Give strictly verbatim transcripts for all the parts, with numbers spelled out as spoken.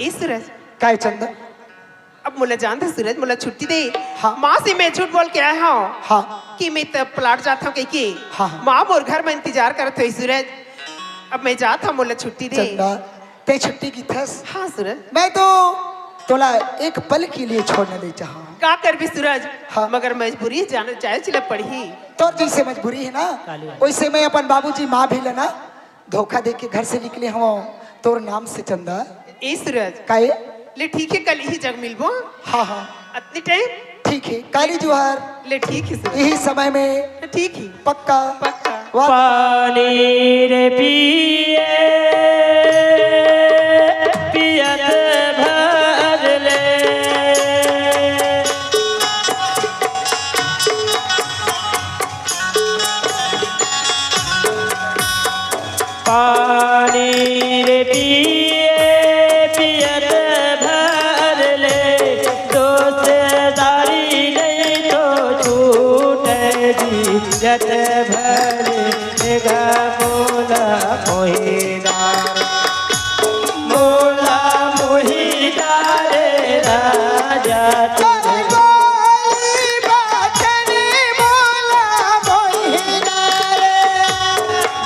ए सूरज, काय चंदा? अब मोला जान दे सूरज, मोला छुट्टी दे। हाँ। माँ से मैं झूठ बोल के आए हँव हाँ। कि मैं त प्लाट जात हँव कहिके। हाँ, हाँ। माँ मोर घर में इंतजार करत होही सूरज, अब मैं जात हँव, मोला छुट्टी दे। चंदा, तैं छुट्टी किथस? हाँ सूरज। मैं तो तोला एक पल के लिए छोड़ना नइ चाहँव। का करबे सूरज? हाँ। मगर मजबूरी हे, जाना जाए ल पड़ही। तोर जइसे मजबूरी हे ना, काली। वइसे मैं अपन बाबूजी माँ भी ला ना धोखा देके घर से निकले हँव तोर नाम से चंदा। ए सूरज। काहे? ले ठीक हे, कल इही जग मिलबो। हाँ, हाँ। अतने टाइम? ठीक हे, काली जुहार। ले ठीक हे सूरज। इही समय में। ठीक हे। पक्का। पक्का। वाह। पानी रे पिए, पियत भर ले। पानी रे पिए, पियत भर ले, दोस्तारी नहीं तो छूट जी, जत भर गा मोला मोहिदार, मोला मोहिदार राजा।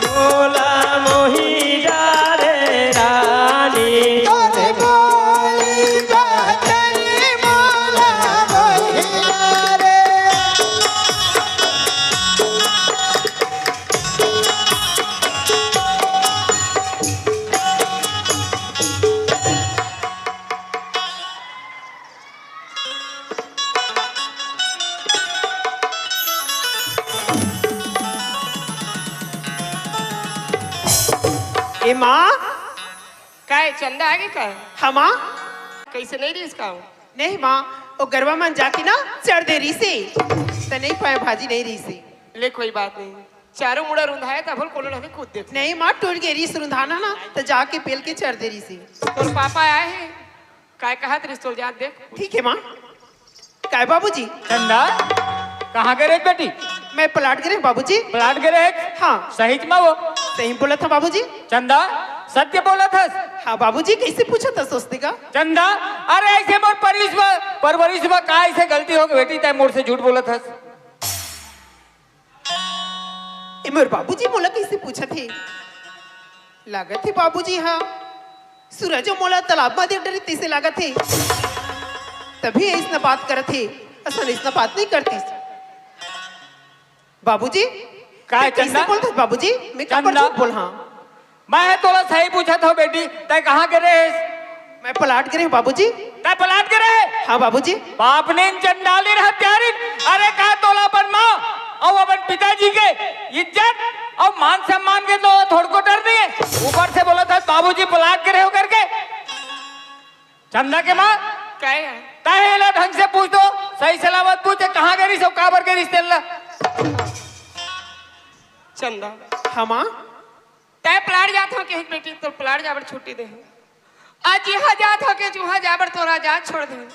बोला मोही डारे रानी। तोरे बोली बचनी बोला मोही डारे। ए माँ। काय चंदा आगे का? हाँ माँ। कइसे नइ रहिस का? नहीं माँ, वो गरवा मन जाके ना चर दे रहिसे, त नइ पाए, भाजी नइ रहिसे। ले कोई बात नहीं, चारों मुड़ा रुंधाए त भल कोनो ढंग कूद देथे। नहीं माँ, टूट गे रहिस रुंधाना ना, त जाके पेल के चर दे रहिसे। तोर पापा आए हे, काय कहत रहिस तोर जात देख। ठीक हे माँ। काय बाबूजी? चंदा, कहाँ गे रहे बेटी? मैं प्लाट गे रहेंव बाबूजी। प्लाट गे रहे? हाँ। सही मा वो? सही बोलत हँव बाबूजी। चंदा, सत्य बोलत हस? हाँ बाबूजी, कइसे पूछत हस ओसने का? चंदा, अरे अइसे मोर परिस मा, परवरिस मा का अइसे गलती होगे बेटी, तैं मोर से झूठ बोलत हस? ए मोर बाबूजी मोला कइसे पूछत हे? लागत हे बाबूजी हा सूरज मोला तालाब मा देख डरिस तइसे लागत हे, तभी अइसना बात करत हे, असन अइसना बात नइ करतिस। बाबूजी, काय तैं कइसे चंदा? बोलत हस बाबूजी? मैं काबर चंदा? झूठ बोलहूँ? मैं ह तोला सही पूछत हँव बेटी, तैं कहाँ गे रहेस? मैं प्लाट गे रहेंव बाबूजी। तैं प्लाट गे रहे? हाँ बाबूजी। बाप ने इन चंडालिन हत्यारिन, अरे का तोला अपन माँ अउ अपन पिताजी के इज्जत अउ मान सम्मान के तो थोड़को डर नइ हे। ऊपर से बोलत हस बाबूजी प्लाट गे रहेंव करके। चंदा के माँ, काय हे? तैं एला ढंग से पूछ तो, सही सलामत पूछ, कहाँ गे रहिस अउ काबर गे रहिस तेला? चंदा। हाँ माँ। तैं प्लाट जात हँव कहिके बेटी, तोर प्लाट जाए बर छुट्टी दे हँव। आज जिहाँ जात हँव कहिके उहाँ जाए बर तोर आजाद छोड़ दे हँव।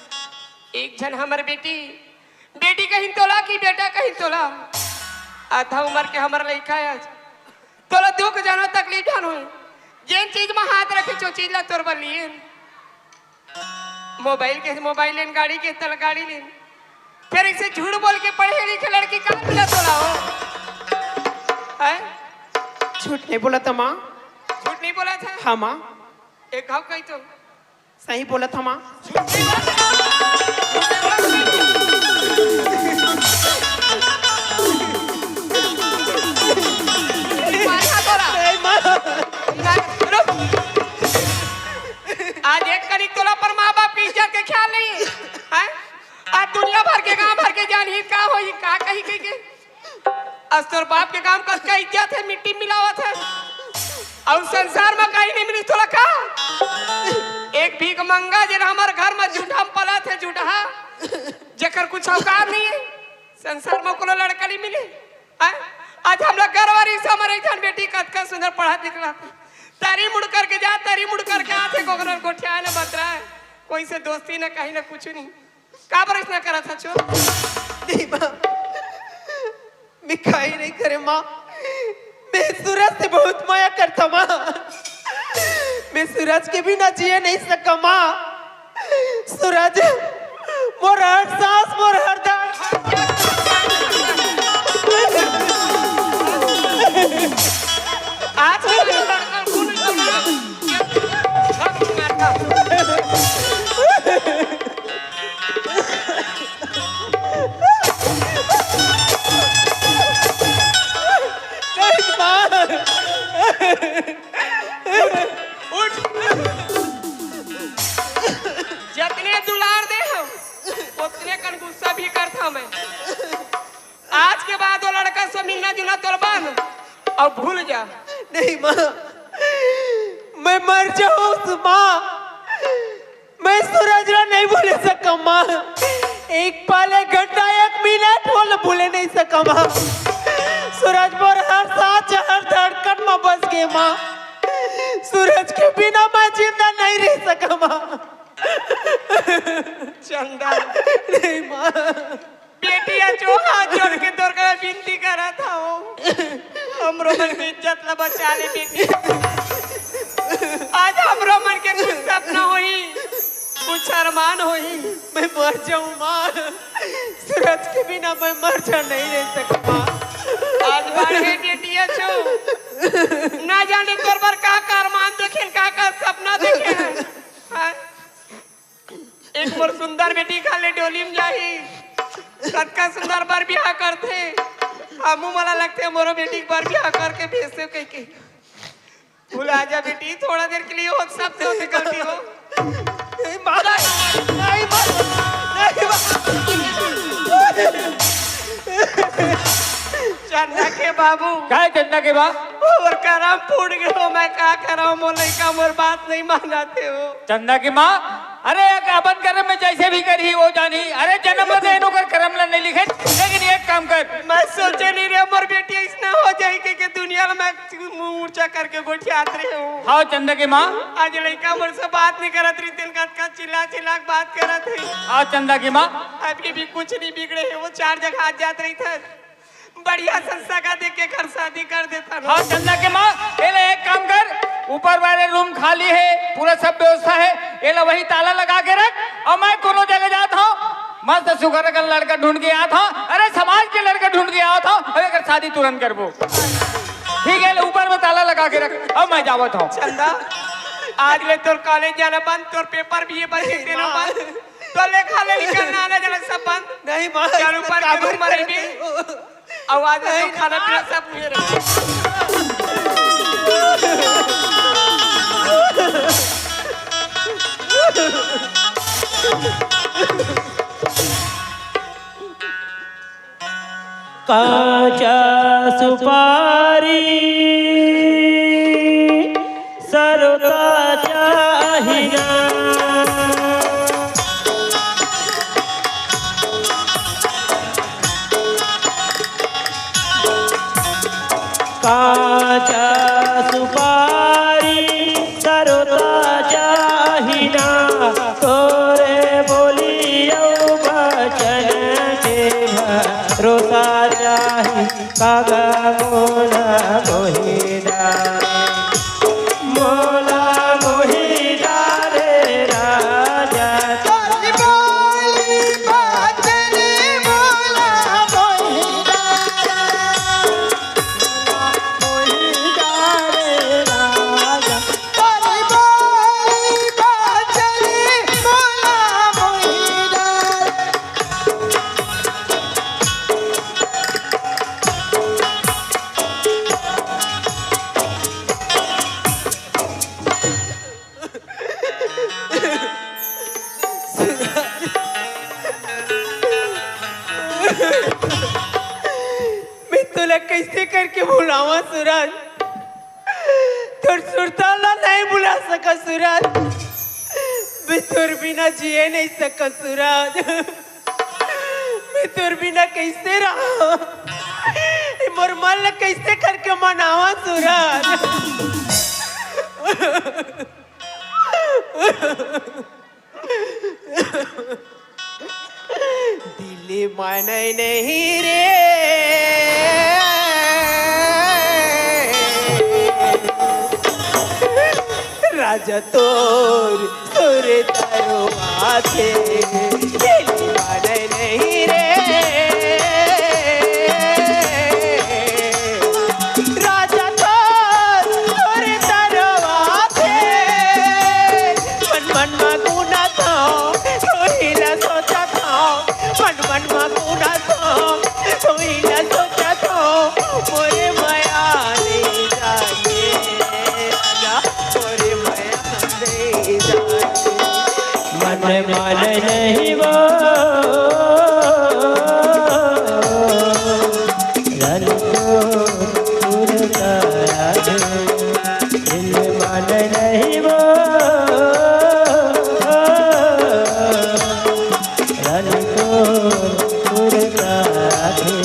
एक झन हमर बेटी, बेटी कहिन तोला कि बेटा कहिन तोला? आधा उमर के हमर लइका हे आज। तोला दुख जानो, तकलीफ जानो हे। जेन चीज मा हाथ रखे, ओ चीज ला तोर बर लिएन। मोबाइल के मोबाइल लेन, गाड़ी के तल गाड़ी लेन। फेर अइसे झूठ बोल के पढ़े लिखे लड़की कहाँ मिला तोला हो? हैं? झूठ नइ बोलत हँव माँ। झूठ नइ बोलत हस? हाँ माँ। एक घाव कही तो। सही बोलत हँव माँ। झूठ नइ बोलत हस? आज एक कनिक तोला अपन माँ बाप के इज्जत के ख्याल नइ हे, हैं? आज दुनिया भर के, गाँव भर के जानही का होही, का कही, कही के। आज तोर बाप के काम कतका इज्जत हे, मिट्टी मिलावत हस। अउ संसार मा कहीं नइ मिलिस तोला का? एक भीख मंगा जेन हमर घर मा जुठहा पलत हे, जुठहा, जेकर कुछ औकात नइ हे। संसार मा कोनो लड़का नइ मिले। हैं? आज हमला गर्व रहिस हमर एक झन बेटी कतका सुंदर पढ़त लिखत हे। तरी मुड़ करके जात, तरी मुड़ करके आत हे, कोकरो गोठियाए न बतराए। कोई से दोस्ती न कहीं न कुछ नहीं। काबर अइसना करत हस ओ? नहीं माँ, मैं कहीं नइ करेंव माँ। मैं सूरज से बहुत मया करथँव माँ। सूरज के बिना जिए नहीं सका माँ। सूरज, मोर हर सांस, मोर हर दर्द। आज उठ। जतने दुलार दे हम, ओतने कन गुस्सा भी करता मैं। आज के बाद वो लड़का से मिलना जुलना तोर बंद, अउ भूल जा। नहीं माँ, मैं मर जाऊँ माँ, मैं सूरज ला नहीं भूले सकम माँ। एक पल, एक घंटा, एक मिनट वो ला भूले नहीं सकम माँ। सूरज मोर हर सांस, हर धड़कन में बस गे माँ। सूरज के बिना मैं जिंदा नहीं रह सकम माँ। चंदा। नहीं माँ। बेटी, आज हाथ जोड़ के तोर करा विनती करत हूँ, हमरो मन के इज्जत ला बचा ले बेटी। आज हमरो मन के कुछ सपना होही, कुछ अरमान होही। मैं मर जाऊँ माँ, सूरज के बिना मैं मर जा नहीं रह सकूँ माँ। आज बाढ़ हे बेटी, अच्छो ना जाने तोर बर का का अरमान देखे, का का सपना देखे। हाँ? एक मोर सुंदर बेटी खाले डोली में जाही, कतका सुंदर बर बिहाव करथे। हमू मोला लगथे मोरो बेटी के बर बिहाव करके भेजथे कहिके। भुला जा बेटी, थोड़ा देर के लिए हो, सबसे होथे गलती हो। नहीं माँ, नहीं माँ, नहीं माँ। चंदा के बाबू। काय चंदा के बा? मोर करम फूट गयो, मैं का करव, मोर लइका मोर बात नहीं मानथे हो। चंदा के माँ, अरे एक अपन करम में जैसे भी करही वो जानही। अरे जन्म में देनो कर करम ला नहीं लिखे, लेकिन एक काम कर। मैं सोचे नहीं रे मोर बेटी ऐसना हो जाही के, के दुनिया में मैं मुंह ऊंचा करके गोठियात रहे हूँ। हाँ चंदा के माँ। आज लइका मोर से बात नहीं करत रही, तेन कतका चिल्ला चिल्ला के बात करत है। हाँ चंदा के माँ। अभी भी कुछ नहीं बिगड़े है, वो चार जगह आ जात रही था। बढ़िया संस्था का देख के घर शादी कर देता ना। हाँ चंदा के माँ, एला एक काम कर, ऊपर वाले रूम खाली है, पूरा सब व्यवस्था है, एला वही ताला लगा के रख। अउ मैं कोनो जगह जात हूँ, मस्त सुघर का लड़का ढूंढ के आत हूँ। अरे समाज के लड़का ढूंढ के आत हूँ, अउ एकर शादी तुरंत करबो। ठीक है, ले ऊपर में ताला लगा के रख, अब मैं जावत हूँ। चंदा, आज ले तोर कॉलेज जाना बंद, तोर पेपर भी ये बचे तेना बंद, तोर लेखा ले निकलना आना जाना सब बंद। नहीं माँ, चल ऊपर के रूम में रहिबे। आवाज में तो खाना पीना सब मेरे। काचा सुपारी सरोता चाही ना। काचा सुपारी सरोता चाही ना, तोरे बोली अउ बचन के भरोसा चाही। कागा मोला मोही डारे, मोला मोही डारे राजा। तोरी बोली बचन मोला मोही डारे, मोही डारे राजा। तोरी बोली बचन मोला मोही डारे। मैं तोला कैसे करके भुलावा सूरज? तोर सुरता ला नहीं भुला सका सूरज। मैं तोर बिना जिए नहीं सका सूरज। मैं तोर बिना कैसे रहा? ये मोर मन ला कैसे करके मनावा सूरज? दिल माने नहीं रे। राजा तोर सुर तरो आथे, दिल माने नहीं रे। राजा तोर सुर तरो आथे, मन मन मा गुनथों, तोही ला सोचथों, मन मन मा गुनथों, तोही ला सोचथों, मोरे मया नहीं जाने। राजा, मोरे मया नहीं जाने। मन मन नहीं वो, रानी को उड़ता राधे। दिल मन नहीं वो, रानी को उड़ता राधे।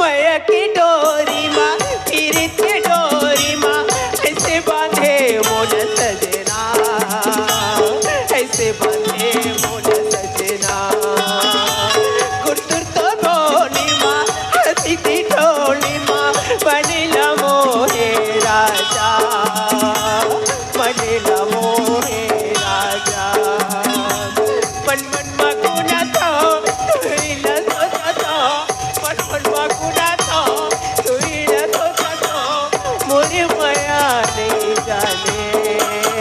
मया के डोरी मा, पीरित के डोरी मा, ऐसे बांधे मोर सजना, ऐसे बांधे मोर सजना। गुरतुर तो डोली मा, हंसी की डोली मा, बनेला मोहे राजा, बनेला मोहे राजा। मन मन मा गुनथों, तोही ला सोचथों, मन मन मा गुनथों, तोही ला सोचथों, मोरे मया नहीं जाने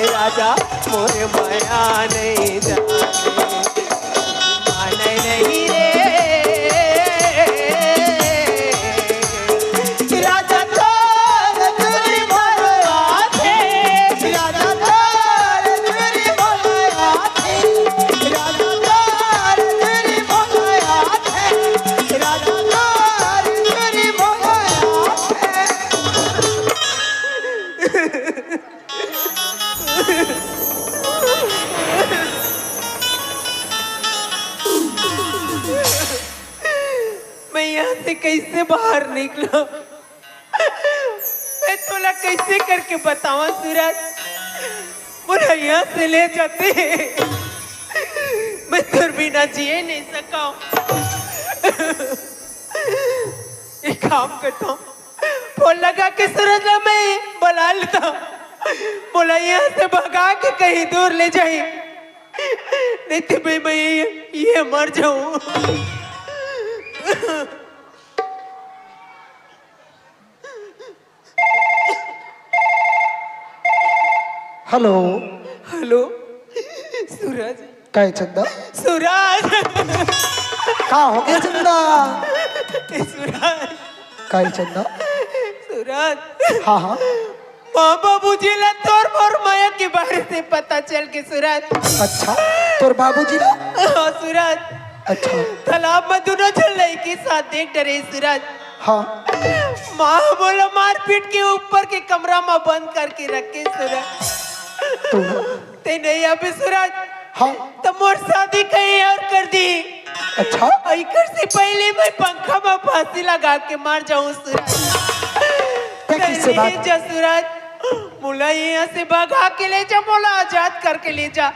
राजा, मोरे मया नहीं जाने। माने नहीं रे। राजा तोर चुरी भरवा दे, राजा तोर चुरी भरवा दे, राजा तोर चुरी भरवा दे, राजा तोर चुरी भरवा दे। मैं यहाँ से कैसे बाहर निकलूं? मैं तोला कैसे करके बतावं सूरज? मोला यहाँ से ले जाते, मैं तोर बिना जिए नहीं सकंव। एक काम करता हूँ, फोन लगा के सूरज ला मैं बुला लेता हूँ। मोला यहाँ से भगा के कहीं दूर ले जाही, नहीं तो मैं, मैं ये, ये मर जाऊँ। हेलो। हेलो, सूरज। काय चंदा? सूरज। का हो गया चंदा? ए सूरज। काय चंदा? सूरज। हाँ, हाँ। माँ बाबूजी ला तोर मोर मया के बारे से पता चल के सूरज। अच्छा, तोर बाबूजी ला? हाँ सूरज। अच्छा। तालाब में दोनों झन लइकी साथ देख डरे सूरज। हाँ। माँ मोला मारपीट के ऊपर के कमरा में बंद करके रखे सूरज। तू? ते नहीं अभी सूरज। हाँ। तो मोर शादी कहीं और कर दी। अच्छा। और इकर से पहले मैं पंखा में फांसी लगा के मर जाऊं सूरज। ते कैसे बात? ले जा सूरज, मोला यहाँ से भगा के ले जा, मोला आजाद करके ले जा।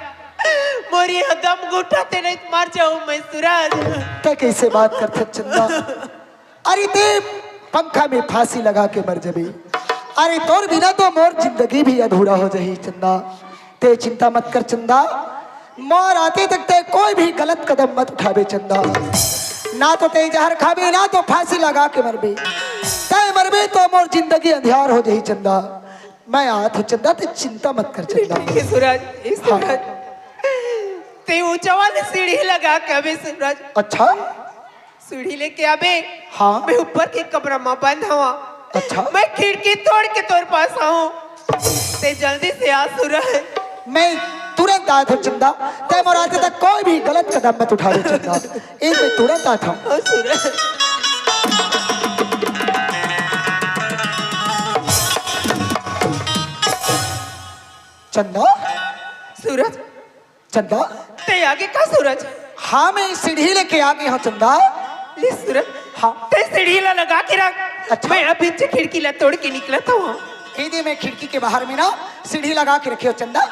मोर ये दम घुटा ते नहीं मर जाऊं मैं सूरज। ते कैसे बात करथे चंदा? अरे ते पंखा में फांसी लगा के मर जबे। अरे तोर बिना तो मोर जिंदगी भी अधूरा हो जाही चंदा। ते चिंता मत कर चंदा, मोर आते तक ते कोई भी गलत कदम मत उठाबे चंदा। ना तो ते जहर खाबे, ना तो फांसी लगा के मरबे। ते मरबे तो मोर जिंदगी अंधियार हो जाही चंदा। मैं आत हूँ चंदा, ते चिंता मत कर चंदा। ठीक है सूरज, ए हाँ। सूरज, ते ऊंचा वाली सीढ़ी लगा के अबे सूरज। अच्छा। सीढ़ी लेके आबे। हाँ। मैं ऊपर के कमरा में बंद हूँ। अच्छा। मैं खिड़की तोड़ के तोर पास आऊँ। ते जल्दी से आ सूरज। मैं तुरंत आत हूँ चंदा। ते मोर आते तक कोई भी गलत कदम मत उठाबे चंदा। एक मैं तुरंत आत हूँ। ओ सूरज। चंदा। सूरज। चंदा। तैं आगे का सूरज? हाँ, मैं सीढ़ी लेके आ गई हूँ चंदा। ले सूरज। हाँ। तैं सीढ़ी ला लगा के रख। अच्छा। मैं अभी से खिड़की ला तोड़ के निकलत हूँ। दीदी, मैं खिड़की के बाहर में ना सीढ़ी लगा के रखी हूँ चंदा।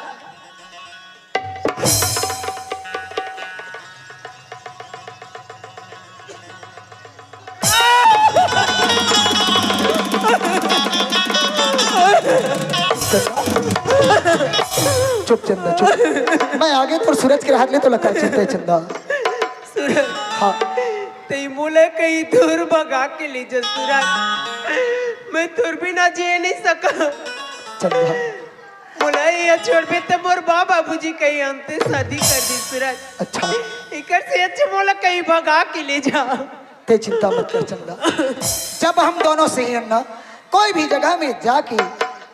चुप चंदा, चुप। मैं आगे तोर सूरज के रहत ले तो लगा चिंता है चंदा। सूरज। हाँ। तैं मोला कहीं दूर भगा के ले जा सूरज। मैं तोर बिना जी नहीं सका। चंदा। मोला ये छोड़बे त मोर माँ बाबूजी कहीं हमसे शादी कर दी सूरज। अच्छा। एकर से अच्छा मोला कहीं भगा के ले जा। तैं चिंता मत कर चंदा, जब हम दोनों सही हन ना, कोई भी जगह में जाके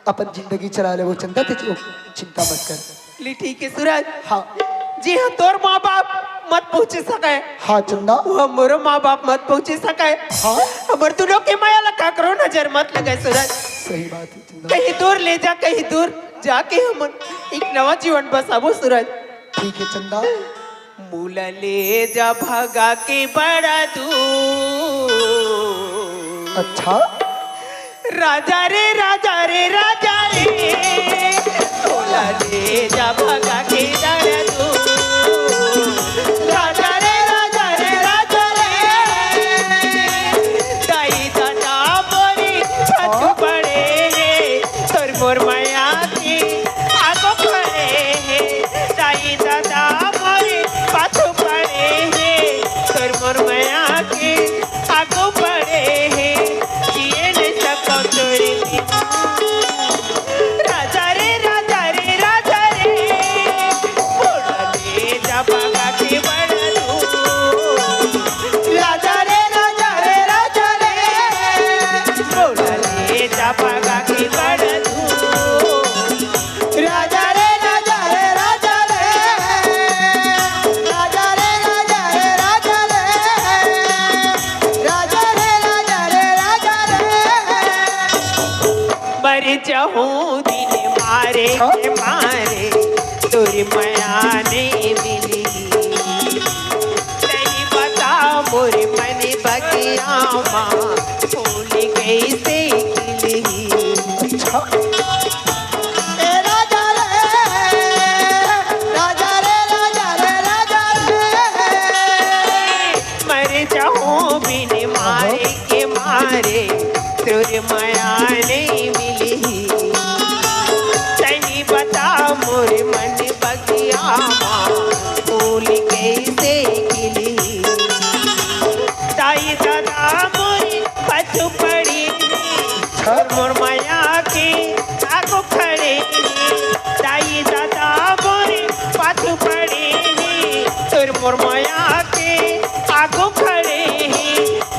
अपन जिंदगी चला लेबो चंदा, तैं चिंता मत कर। ले ठीक है सूरज। हाँ। जी हाँ, तोर माँ बाप मत पहुँचे सके। हाँ चंदा। वो मोरो माँ बाप मत पहुँचे सके। हाँ। हमर दोनों के माया ला काकरो नजर मत लगे सूरज। सही बात है चंदा। कहीं दूर ले जा, कहीं दूर जाके हमन एक नवा जीवन बसाबो सूरज। ठीक है चंदा। मोला ले जा भगा के बड़ा दूर। अच्छा। राजा रे, राजा रे, राजा रे, मोला ले जा भगा के बड़ा दूर। राजा रे, राजा रे, राजा रे, दाई दादा मोरी पाछू पड़े हे, तोर मोर मया के आगो पड़े हे। दाई दादा मोरे पाछू पड़े हे, तोर मोर मया के आगू पड़े हे, जिए नहीं सको तोरे बिना। राजा रे, राजा रे, राजा रे, मोला ले जा भगा के बड़ा दूर। राजा रे, राजा रे, राजा रे, मोला ले जा भगा के बड़ा दूर। राजा रे, राजा रे, राजा रे। राजा रे, राजा रे, राजा रे। राजा रे, राजा रे, राजा रे। मर जाहूं दिल मारे के मारे, तोर मया नहीं मिली। सही बता मोर मन बगिया मा फूल कैसे खिली। अच्छा। ए राजा रे, राजा रे, राजा रे, राजा रे। मर जाहूं बिन मारे के मारे, तोर मया नहीं मिली। सही बता मोर मन बगिया मा फूल कैसे खिली। दाई दादा मोरी पाछू पड़े हे, तोर मोर मया के आगू खड़े हे। दाई दादा मोरी पाछू पड़े हे, तोर मोर मया के आगू खड़े हे।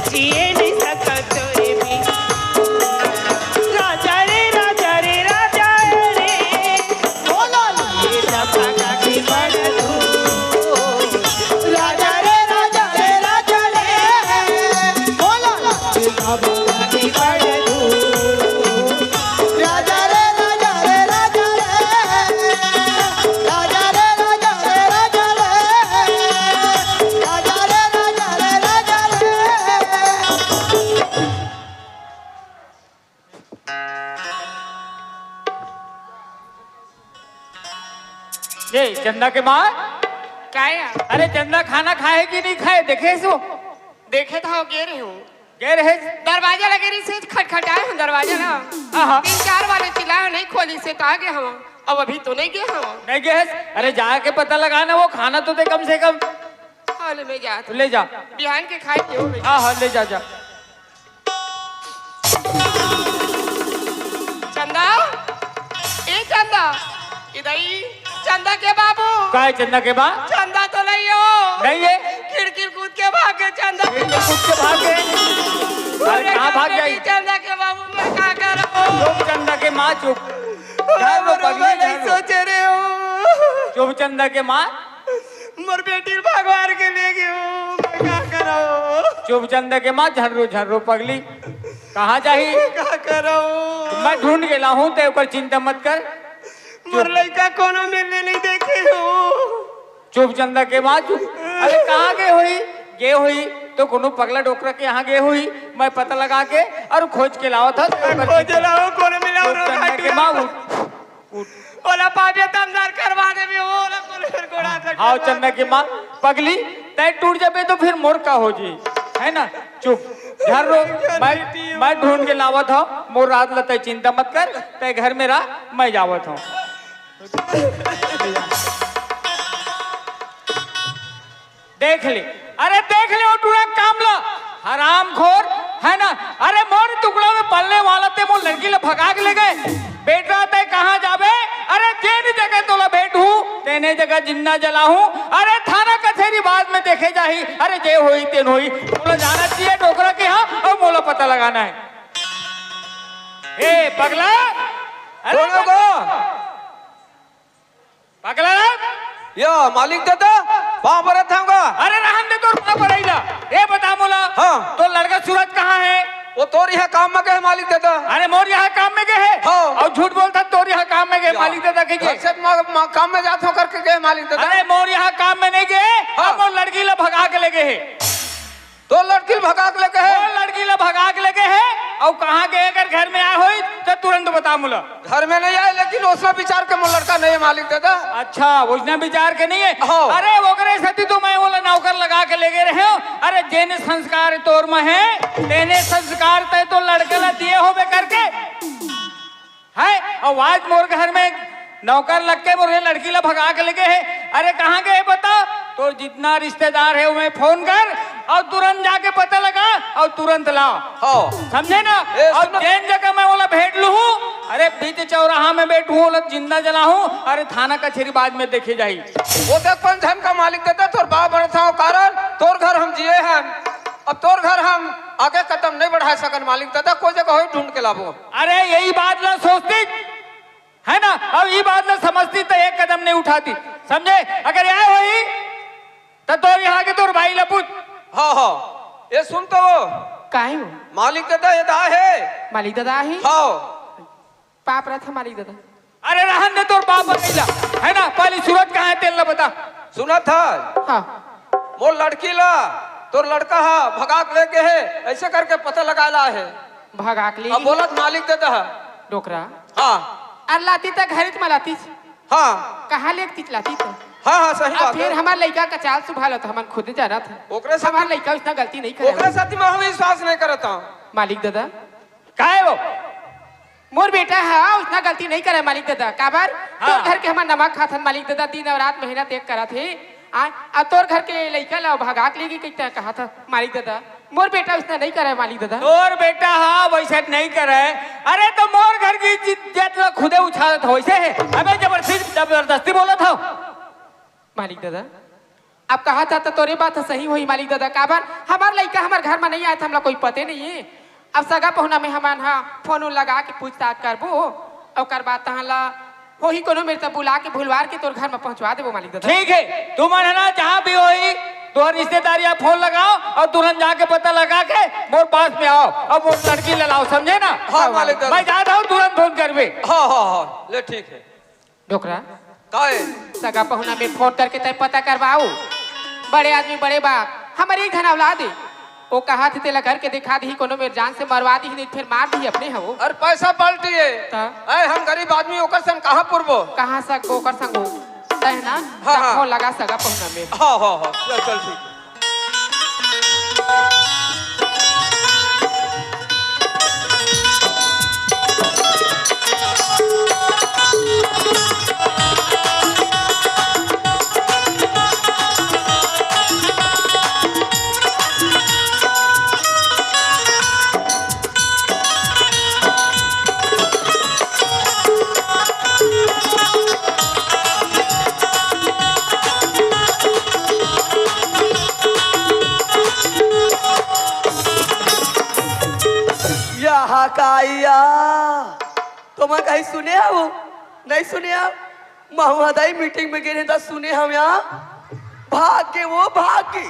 जिए नहीं सकत तोरे बिना। राजा रे, राजा रे, राजा रे, बोलो ना। राजा रे, राजा रे, राजा रे, बोलो ना। राजा रे, राजा रे, राजा रे, राजा रे, राजा रे। राजा रे, राजा रे, राजा रे। ए चंदा के माँ। काय? अरे चंदा खाना खाए कि नहीं खाए, देखे सो? देखे तो गे रहे हूँ। गे रहे? दरवाजा लगे रही से, खटखटाए हूँ दरवाजा ना। आहा। तीन चार बार चिल्लाए, नहीं खोली से तो आ गए हम। अब अभी तो नहीं गए हम। नहीं गए? अरे जाके पता लगा ना, वो खाना तो दे कम से कम। हाँ, ले मैं जा। ले जा। बिहान के खाए के हो। हाँ, हाँ, ले जा, जा। चंदा, ए चंदा, इधर ही। चंदा के बाबू। का है चंदा के बा? चंदा तो नहीं हो। नहीं है। खिड़की कूद के भागे चंदा। खिड़की कूद के भागे? अरे, कहाँ भाग जाई? चंदा के बाबू, मैं का करूँ? चुप चंदा के माँ, चुप। झाड़ रो पगली, नहीं झाड़ रो। सोचे रहे हो। चुप चंदा के माँ। मोर बेटी भगवान के ले गयो, मैं का करो? चुप चंदा के माँ, झर्रो झर्रो पगली, कहाँ जाही? मैं का करो? मैं ढूंढ के लाहूं, ते ओकर चिंता मत कर। मोर लइका कोनो मेर ले नइ देखे हो। चुप चंदा के माँ, चुप। अरे कहाँ गे होही? गे होही तो कोनो पगला डोकरा के यहाँ गे होही। मैं पता लगा के अउ खोज के लावत हँव। खोज लाओ, कोनो मिला चुप चंदा के माँ, उठ, उठ। ओला पापी तमदार करवा देबे, ओला कोनो मेर गोड़ा से हाँ, करवा चंदा के देबे। माँ, पगली, तैं टूट जाबे तो फिर मोर का हो जी, है ना? चुप, घर रो, मैं, मैं ढूंढ के लावत हँव। मोर राज ला तैं चिंता मत कर, तैं घर में रह, मैं जावत हँव। देख ले, अरे देख ले, ओ टूरा काम ला, हरामखोर, है ना? अरे मोर टुकड़ा में पलने वाला तैं मोर लड़की ला भगा के ले गे। बेटा तैं कहाँ जाबे? अरे जेन जगह तोला भेंटहूँ, तेने जगह जिंदा जलाहूँ। अरे थाना कचहरी बाद में देखे जाही। अरे जे होही तेन होही, तोला जाना चाहिए डोकरा के यहाँ अउ मोला पता लगाना हे। ए पगला, अरे सुनो गो। पगला रे। या मालिक दादा, पाँव परत हँव गा। अरे रहन दे तोर पाँव परई ला। ए बता मोला, हाँ। तोर लड़का सूरज कहाँ हे? ओ तोर यहाँ काम में गे हे मालिक दादा। अरे मोर यहाँ काम में गे हे? हाँ। अउ झूठ बोलथस, तोर यहाँ काम में गे हे या। मालिक दादा कहिके। घर से म-, म-, काम में जात हँव करके गे हे मालिक दादा। अरे मोर यहाँ काम में नइ गे, हाँ। अब मोर लड़की ला भगा के ले गे हे। तोर लड़की ल भगा के ले गे हे? मोर लड़की ला भगा के ले गे हे। अउ कहाँ गे हे? अगर घर में आए होही त तुरंत बता मोला। घर में नइ आए, लेकिन ओसने बिचार के मोर लड़का नइ हे मालिक दादा। अच्छा, ओसने बिचार के नइ हे? हाँ। अरे ओकरे सेती तो मैं ओला नौकर लगा के ले गे रहेंव। अरे जेने संस्कार तोर में हे, तेने संस्कार तैं तो लड़का ला दिए होबे करके। हे, अउ आज मोर घर में नौकर लग के मोर लड़की ला भगा के ले गे हे। अरे कहाँ गे हे बता? तोर जितना रिश्तेदार हे ओमे फोन कर अउ तुरंत जाके पता लगा अउ तुरंत ला। हाँ। समझे ना? ए, अउ सुन। जेन जगह मैं ओला भेंट लूहूँ, अरे बीच चौराहा में बैठहूँ, ओला जिंदा जलाहूँ, अरे थाना कचहरी बाद में देखे जाही। ओ देख पंचन का मालिक दादा, तोर बाप बनत हँव कारण तोर घर हम जिए हन। अब तोर घर हम आगे कदम नइ बढ़ाए सकन मालिक दादा, कोई जगह होही ढूंढ के लाबो। अरे यही बात ला सोचती, है ना? अब ई बात ला समझती त एक कदम नइ उठाती, समझे? अगर आए होही त तोर यहाँ के तोर बाई ला पूछ। हाँ, हाँ। ए सुन तो। काय हो? मालिक दादा, ए दा हे। मालिक दादा हे? हाँ। पाँव परत हँव मालिक दादा। अरे रहन दे तोर बाप अकेला, है ना? पहली सूरज कहाँ हे तेला बता। सुनत हस? हाँ। मोर लड़की ला तोर लड़का ह भगा के ले गे हे, अइसे करके पता लगाए ला हे। भगा के ले अब गे? बोलत मालिक दादा ह। डोकरा। हाँ। अरे लातिस त घरेच म लातिस। हाँ। कहाँ ले के लातिस त? हाँ, हाँ, सही अब बात फिर हे। हमर लइका के चाल सुभाव ला त हमन खुद जानत हन। ओकरे साथ हमर लइका ओसना गलती नइ करे। ओकरे साथ म हम विश्वास नइ करत हँव। मालिक दादा। काय हो? मोर बेटा ह ओसना गलती नइ करे मालिक दादा। काबर? हाँ। तोर घर के हमन नमक खाथन मालिक दादा, दिन अउ रात मेहनत एक करत हे। आ, आ तोर घर के लइका ला भगा के ले गे कहिके कहत हस मालिक दादा। मोर बेटा ओसना नइ करे मालिक दादा। तोर बेटा ह वइसे नइ करे। अरे त मोर घर के इज्जत ला खुदे उछालत हस वइसे हे। अबे जबरदस्ती, जबरदस्ती बोलत हस। मालिक दादा, अब कहत हस त तोरे बात ह सही होही मालिक दादा, काबर हमर लइका हमर घर म नइ आए त हमला कोई पते नइ हे। अब सगा पहुना में हमन ह फोन उन लगा के पूछताछ करबो, ओकर बाद तहाँ ला होही कोनो मेर त बुला के भुलवार के तोर घर म पहुँचवा देबो मालिक दादा। ठीक हे, तुमन ह ना जहाँ भी होही, तोर रिश्तेदारी ह फोन लगाव अउ तुरंत जाके पता लगा के मोर पास में आव अउ मोर लड़की ला लाव, समझे ना? हाँ, मालिक दादा। मैं जात हँव, तुरंत फोन करबे। हाँ, हाँ, हाँ, ले ठीक हे। डोकरा। काय? सगा पहुना में फोन करके तैं पता करवाव। बड़े आदमी, बड़े बाप, हमर एक झन औलाद हे। ओ कहत हे तेला घर के देखा दिही, कोनो मेर जान से मरवा दिही, नहीं त फेर मार दिही अपने ह ओ। अरे पैसा पार्टी हे। त? अरे हम गरीब आदमी, ओकर संग कहाँ पुरबो? कहाँ सकबो ओकर संग ओ? तैं ना, हाँ, हाँ। फोन लगा सगा पहुना में। हाँ, हाँ, हाँ। चल, चल, ठीक हे। या हा का या? तुमन कहीं सुने हव? नइ सुने हव? महूँ ह दाई मीटिंग में गे रहेंव त सुने हँव या। भाग गे ओ, भाग गे।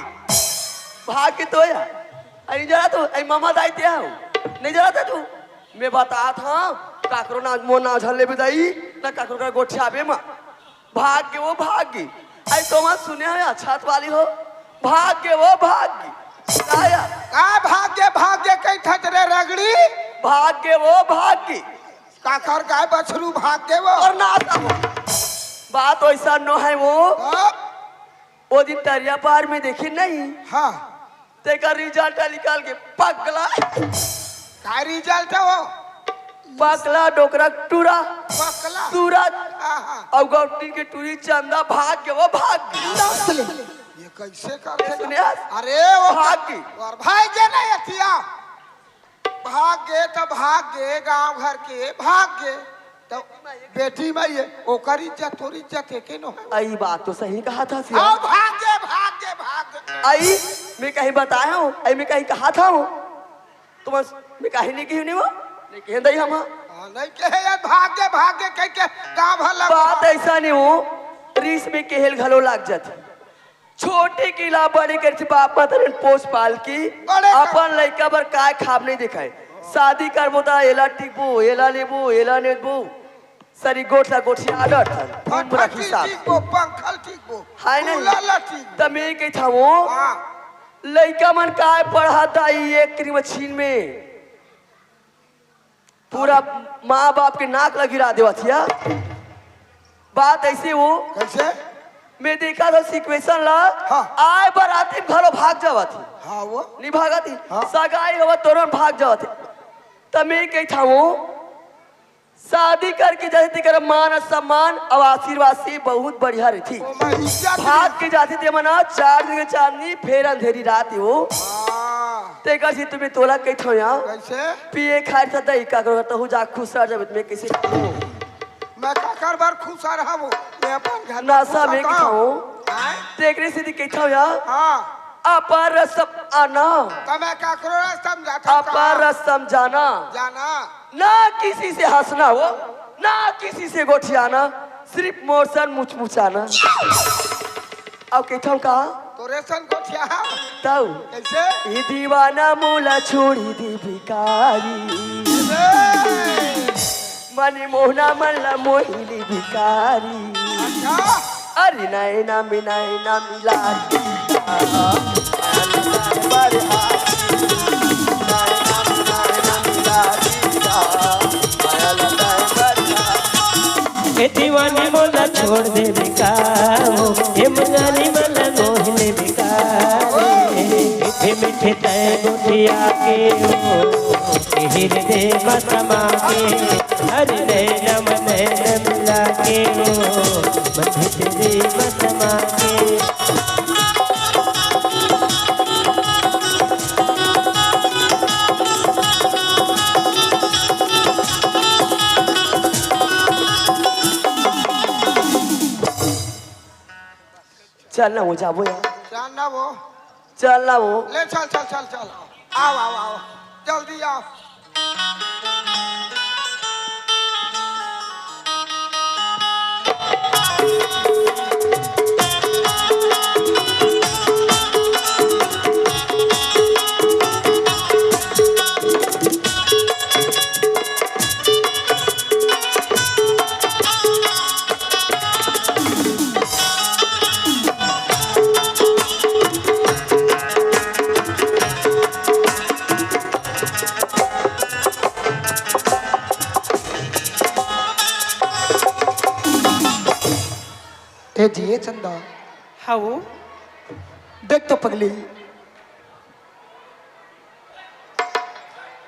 भाग गे तो या। अरे नइ जानत हव, अरे ममा दाई तैं हव। नइ जानत हव तू? मैं बतात हँव। काकरो ना मोर नाव झन लेबे दाई, ना काकरो करा गोठियाबे म। भाग गे वो भाग गे। अई तो मत सुने हवे अछात वाली हो। भाग गे वो भाग गे। का यार? का भाग गे, भाग गे कहिथस रे रगड़ी? भाग गे वो भाग गे। काकर गाय बछरू भाग गे वो? अउ ना सब। बात वइसा नो हे वो। हाँ? वो दिन तरिया पार में देखे नहीं? हाँ। तेकर result निकल गे पगला। का result हे वो? पगला डोकरा टूरा। पगला? सूरज। हाँ, हाँ। अउ गौटी के टूरी चंदा भाग गे वो भाग गे। नस्ल। ये कइसे करथे? सुने हस? अरे वो भाग गे। अउ भाग गे ना एतिया। भाग गे त भाग गे, गांव घर के भाग गे। त बेटी माई हे, ओकर इज्जत तोर इज्जत एके नो हे। अई बात तो सही कहत हस यार। अउ भाग गे, भाग गे, भाग गे। अई मैं कहीं बताए हंव, अई मैं कहीं कहत हंव। तो बस मैं कहीं नहीं कही नहीं वो, नहीं कहे दई हम। हाँ, नहीं कहे यार, भाग गे, भाग गे कहिके गांव भर लगा। बात अइसा नहीं हो, रीस में केहे ल घलो लाग जाथे। छोटे के ला बड़े करथे, बाप मतारी पोस पाल के बड़े कर अपन लइका बर काय खाब नहीं देखाय। शादी करबो त एला टिकबो, एला लेबो, एला नेबो। सरी गोठ ला गोठिया आडर थन, पंखल उम्र के हिसाब। टिकबो, पंखल टिकबो, हाय नहीं? उला ला टिकबो। त मैं कहिथंव वो, हाँ। लइका मन काय पढ़त दाई एक क्रीम छीन में। पूरा माँ बाप के नाक ला गिरा देवत हिया। बात अइसे वो, कइसे? मैं देखत हंव situation ला, हाँ। आय बर आतिम घलो भाग जावत हे। हाँ वो। नहीं भागत हे। हाँ। सगाई होवत तुरंत भाग जावत हे। त मैं कहिथंव वो, शादी करके जाथे तेकर मान सम्मान अउ आशीर्वाद से बहुत बढ़िया रहिथे। ओमा इज्जत भाग के जाथे ते मन ह चार दिन के चांदनी, फेर अंधेरी रात हे वो। हाँ। तेकर से तुम्हें तोला कहिथंव यार। कइसे? पिए खाए त दई का करो, तहू जा खुश रह जाबे, मैं कइसे? मैं काकर बर खुश रहबो? मैं अपन घर में नशा खुश में रहता हूँ। कहिथंव। आय? तेकरे से कहिथंव यार। हाँ। अपार रसम आना। त मैं काकरो रसम जाथंव अपार का? रसम जाना। जाना। ना किसी से हंसना हो, ना किसी से गोठियाना, सिरिफ मोर सन मुचमुचाना। अउ कहिथंव का? तोरे सन गोठिया। तउ? कइसे? ए दीवाना मोला छोड़ी दे भिखारी। ए! मनी मोहना मन ला मोहिनी भिखारी। अच्छा। अरे नैना में नैना मिला दी। ए दीवानी मोला छोड़ देबे का हो, ए मनानी मोला मोह लेबे का रे। मीठे मीठे तय गोठिया के हो, ए हृदय में समा के। अरे नैना में नैना मिला के हो, मन भीतरी में समा के। चल ना वो, जाबो यार। चल ना वो। चल ना वो। ले चल, चल, चल, चल। आव, आव, आव, आव। जल्दी आव। ए जी, ए चंदा। हाँ वो। देख तो पगली।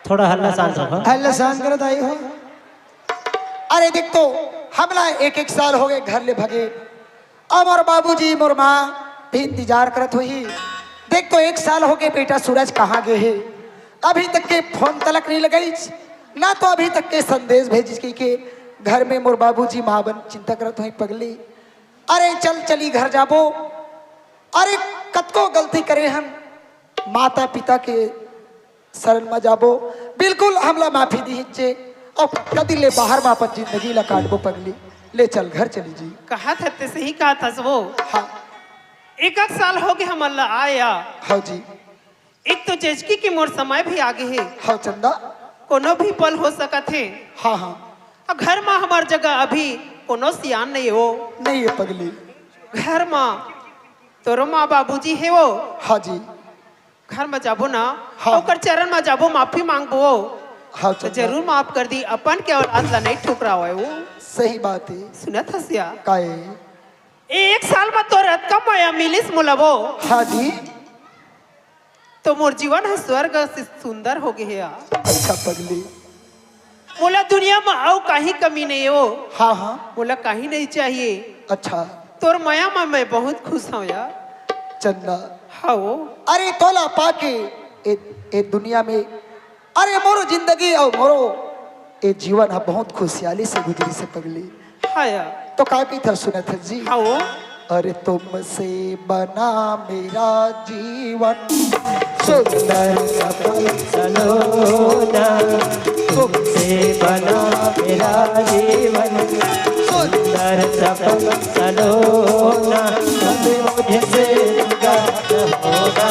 थोड़ा हल्ला शांत रखो। हल्ला शांत करो दाई हो। अरे देख तो, हमला एक एक साल हो गे घर ले भगे। अब मोर बाबूजी, मोर माँ भी इंतजार करत होही। देख तो, एक साल हो गे, बेटा सूरज कहाँ गे हे? अभी तक के फोन तलक नहीं लगाइस, ना तो अभी तक के संदेश भेजिस कहिके घर में मोर बाबूजी, माँ बन चिंता करत होही पगली। अरे चल, चली घर जाबो। अरे कतको गलती करे हन, माता पिता के शरण म जाबो, बिल्कुल हमला माफी दिहिचे, अउ कदी ले बाहर म अपन जिंदगी ला काटबो पगली। ले चल घर चली जी। कहत हस ते सही कहत हस वो। हाँ। एक आध साल हो गे हमन ला आया। हाँ जी। एक तो जजकी के मोर समय भी आ गे हे। हाँ चंदा। कोनो भी पल हो सकत हे। हाँ, हाँ। घर मा हमर जगह अभी कोनो सियान नइ हे वो। नइ हे पगली। घर मा तोरो माँ बाबूजी हे वो। हाँ जी। घर मा जाबो ना, हाँ। ओकर चरण मा जाबो, माफी मांगबो वो। हाँ, त चंदा। जरूर माफ कर दी, अपन के औलाद ला नइ ठुकरावय वो। सही बात हे। सुनत हस या? काय? एक साल मा तोर अतका मया मिलिस मोला वो। हाँ जी। तो मोर जीवन ह स्वर्ग से सुंदर हो गे हे यार। अच्छा पगली। मोला दुनिया म अउ काहीं कमी नइ हे वो। हाँ, हाँ। मोला काहीं नइ चाहिए। अच्छा। तोर मया म मैं बहुत खुश हूँ यार। चंदा। हाँ वो। अरे तोला पाके ए, ए दुनिया में, अरे मोरो जिंदगी अउ मोरो ए जीवन ह बहुत खुशियाली से गुजरिस हे पगली। हाँ यार। तो का कहिथस सुनत हस जी? हाँ वो। अरे तुमसे बना मेरा जीवन, सुंदर सपन सलोना, तुमसे बना मेरा जीवन, सुंदर सपन सलोना, कभी मुझसे जुदा न होना,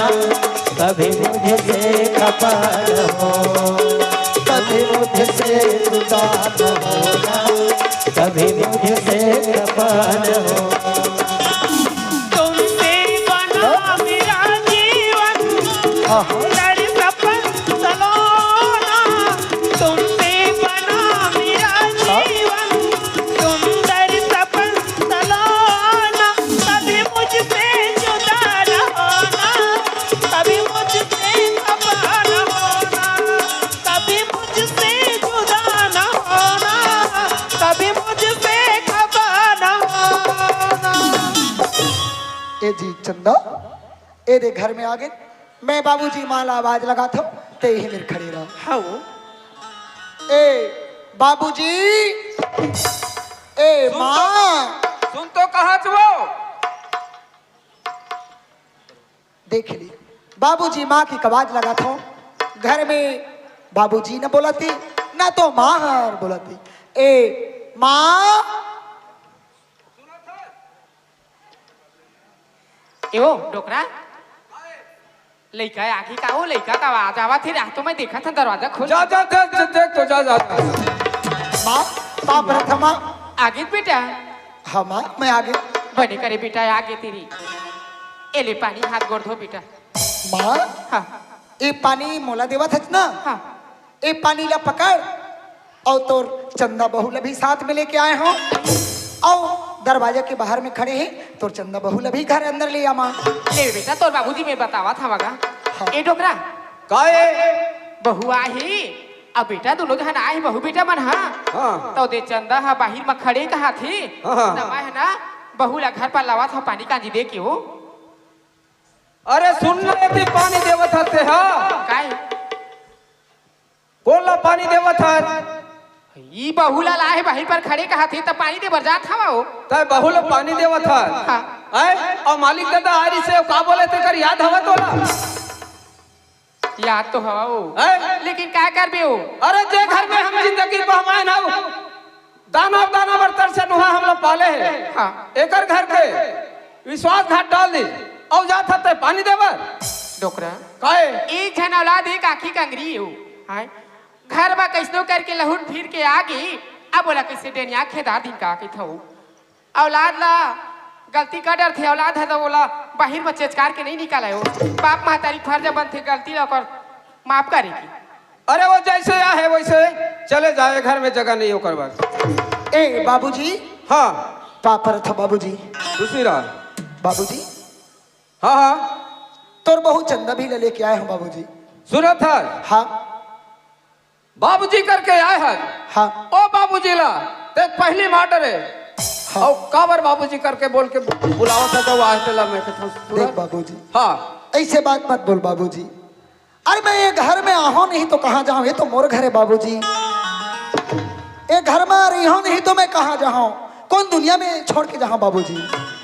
कभी मुझसे खफा न हो, कभी मुझसे जुदा न होना, कभी मुझसे खफा न हो। तुमसे बना मेरा जीवन, हाँ, हाँ। सुंदर सपन सलोना, तुमसे बना मेरा हाँ। जीवन, सुंदर सपन सलोना, कभी मुझसे जुदा न होना, कभी मुझसे खफा न होना, कभी मुझसे जुदा न होना, कभी मुझसे खफा न होना। ए जी चंदा, ए दे घर में आगे, मैं बाबूजी माँ ला आवाज लगाथंव, तें इही मेर खड़े रह। हाँ वो। ए बाबूजी, ए सुन तो, माँ। सुन तो कहत हंव वो। देख ले, बाबूजी माँ के आवाज लगाथंव। घर में बाबूजी न बोलत हे, न तो माँ हर बोलत हे। ए माँ। ए ओ डोकरा, लइका आगे का? ओ लइका का आवाज आवत हे, राह तो मैं देखत हंव, दरवाजा खोल। जा, जा, जा, जा, देख तो, जा, जा, जा। माँ, पाँव परत हंव माँ। आगे बेटा। हाँ माँ, मैं आगे। बने करे बेटा, आगे तेरी। ए ले पानी, हाथ गोड़ धो बेटा। माँ, हाँ। ए पानी मोला देवत हस ना? हाँ। ए पानी ला पकड़, अउ तोर चंदा बहू ला भी साथ में लेके आए हंव, अउ दरवाजा के बाहर में खड़े हे, तोर चंदा बहू ला भी घर अंदर ले आ माँ। ले बेटा, तोर बाबूजी मैं बतावत हंव गा। हाँ। ए डोकरा। का ए? बहू आही, अब बेटा दुनों झन आए हे, बहू बेटा मन, हाँ। हाँ। तो दे चंदा ह बाहिर म खड़े कहाथे, हाँ, हाँ। त मैं ह ना बहू ला घर पर लावत हंव पानी कांजी दे के हो। अरे सुन ना, एती पानी देवत हस तें हा। काय? कोन ला पानी देवत हस? ई बहू ला लाए हे बाहिर पर खड़े कहाथे, त पानी दे बर जात हंव। तैं बहू ला पानी देवत हस? हाँ। आय? अउ मालिक ददा आय रिहिसे, का बोले तेकर याद हवय तोला? याद तो हवय ओ। हैं? लेकिन का करबे ओ? अरे जे घर में हम जिंदगी पहमाए ना, दाना दाना बर तरसे नुहा हमला पाले हे। हाँ। एकर घर के विश्वासघात डाल दी, अउ जात हस तें पानी दे बर। डोकरा। काहे? एक झन औलाद, एक आँखी कंगरी हे ओ। हाय। घर म कइसनो करके लहुट फिर के आ गे, अब ओला कइसे डेनिया खेदा दिन का कहिथव। औलाद ला गलती कर डरथे, औलाद ह त ओला बाहिर म चेचकार के नइ निकालय ओ। बाप महतारी फर्ज बनथे गलती ला ओकर माफ करे के। अरे वो जइसे आहे वइसे चले जाए, घर में जगह नइ ओकर बर। ए बाबूजी। हाँ। पाँव परत हंव बाबूजी। खुशी रह। बाबूजी। हाँ, हाँ। तोर बहू चंदा भी ला लेके आए हंव बाबूजी। सुनत हस? हाँ। बाबूजी करके आए हस। हाँ। ओ बाबूजी ला, तें पहिली मार डरे। हाँ। अउ काबर बाबूजी करके बोल के बुलावत हस, त वो आज तेला मैं कहिथंव, सुन। देख बाबूजी। हाँ। अइसे बात मत बोल बाबूजी। अरे मैं ए घर में आहंव नहीं तो कहाँ जाहूँ? ए तो मोर घर हे बाबूजी। ए घर में रहिहंव नहीं तो मैं कहाँ जाहूँ? कोन दुनिया में छोड़ के जाहूँ बाबूजी?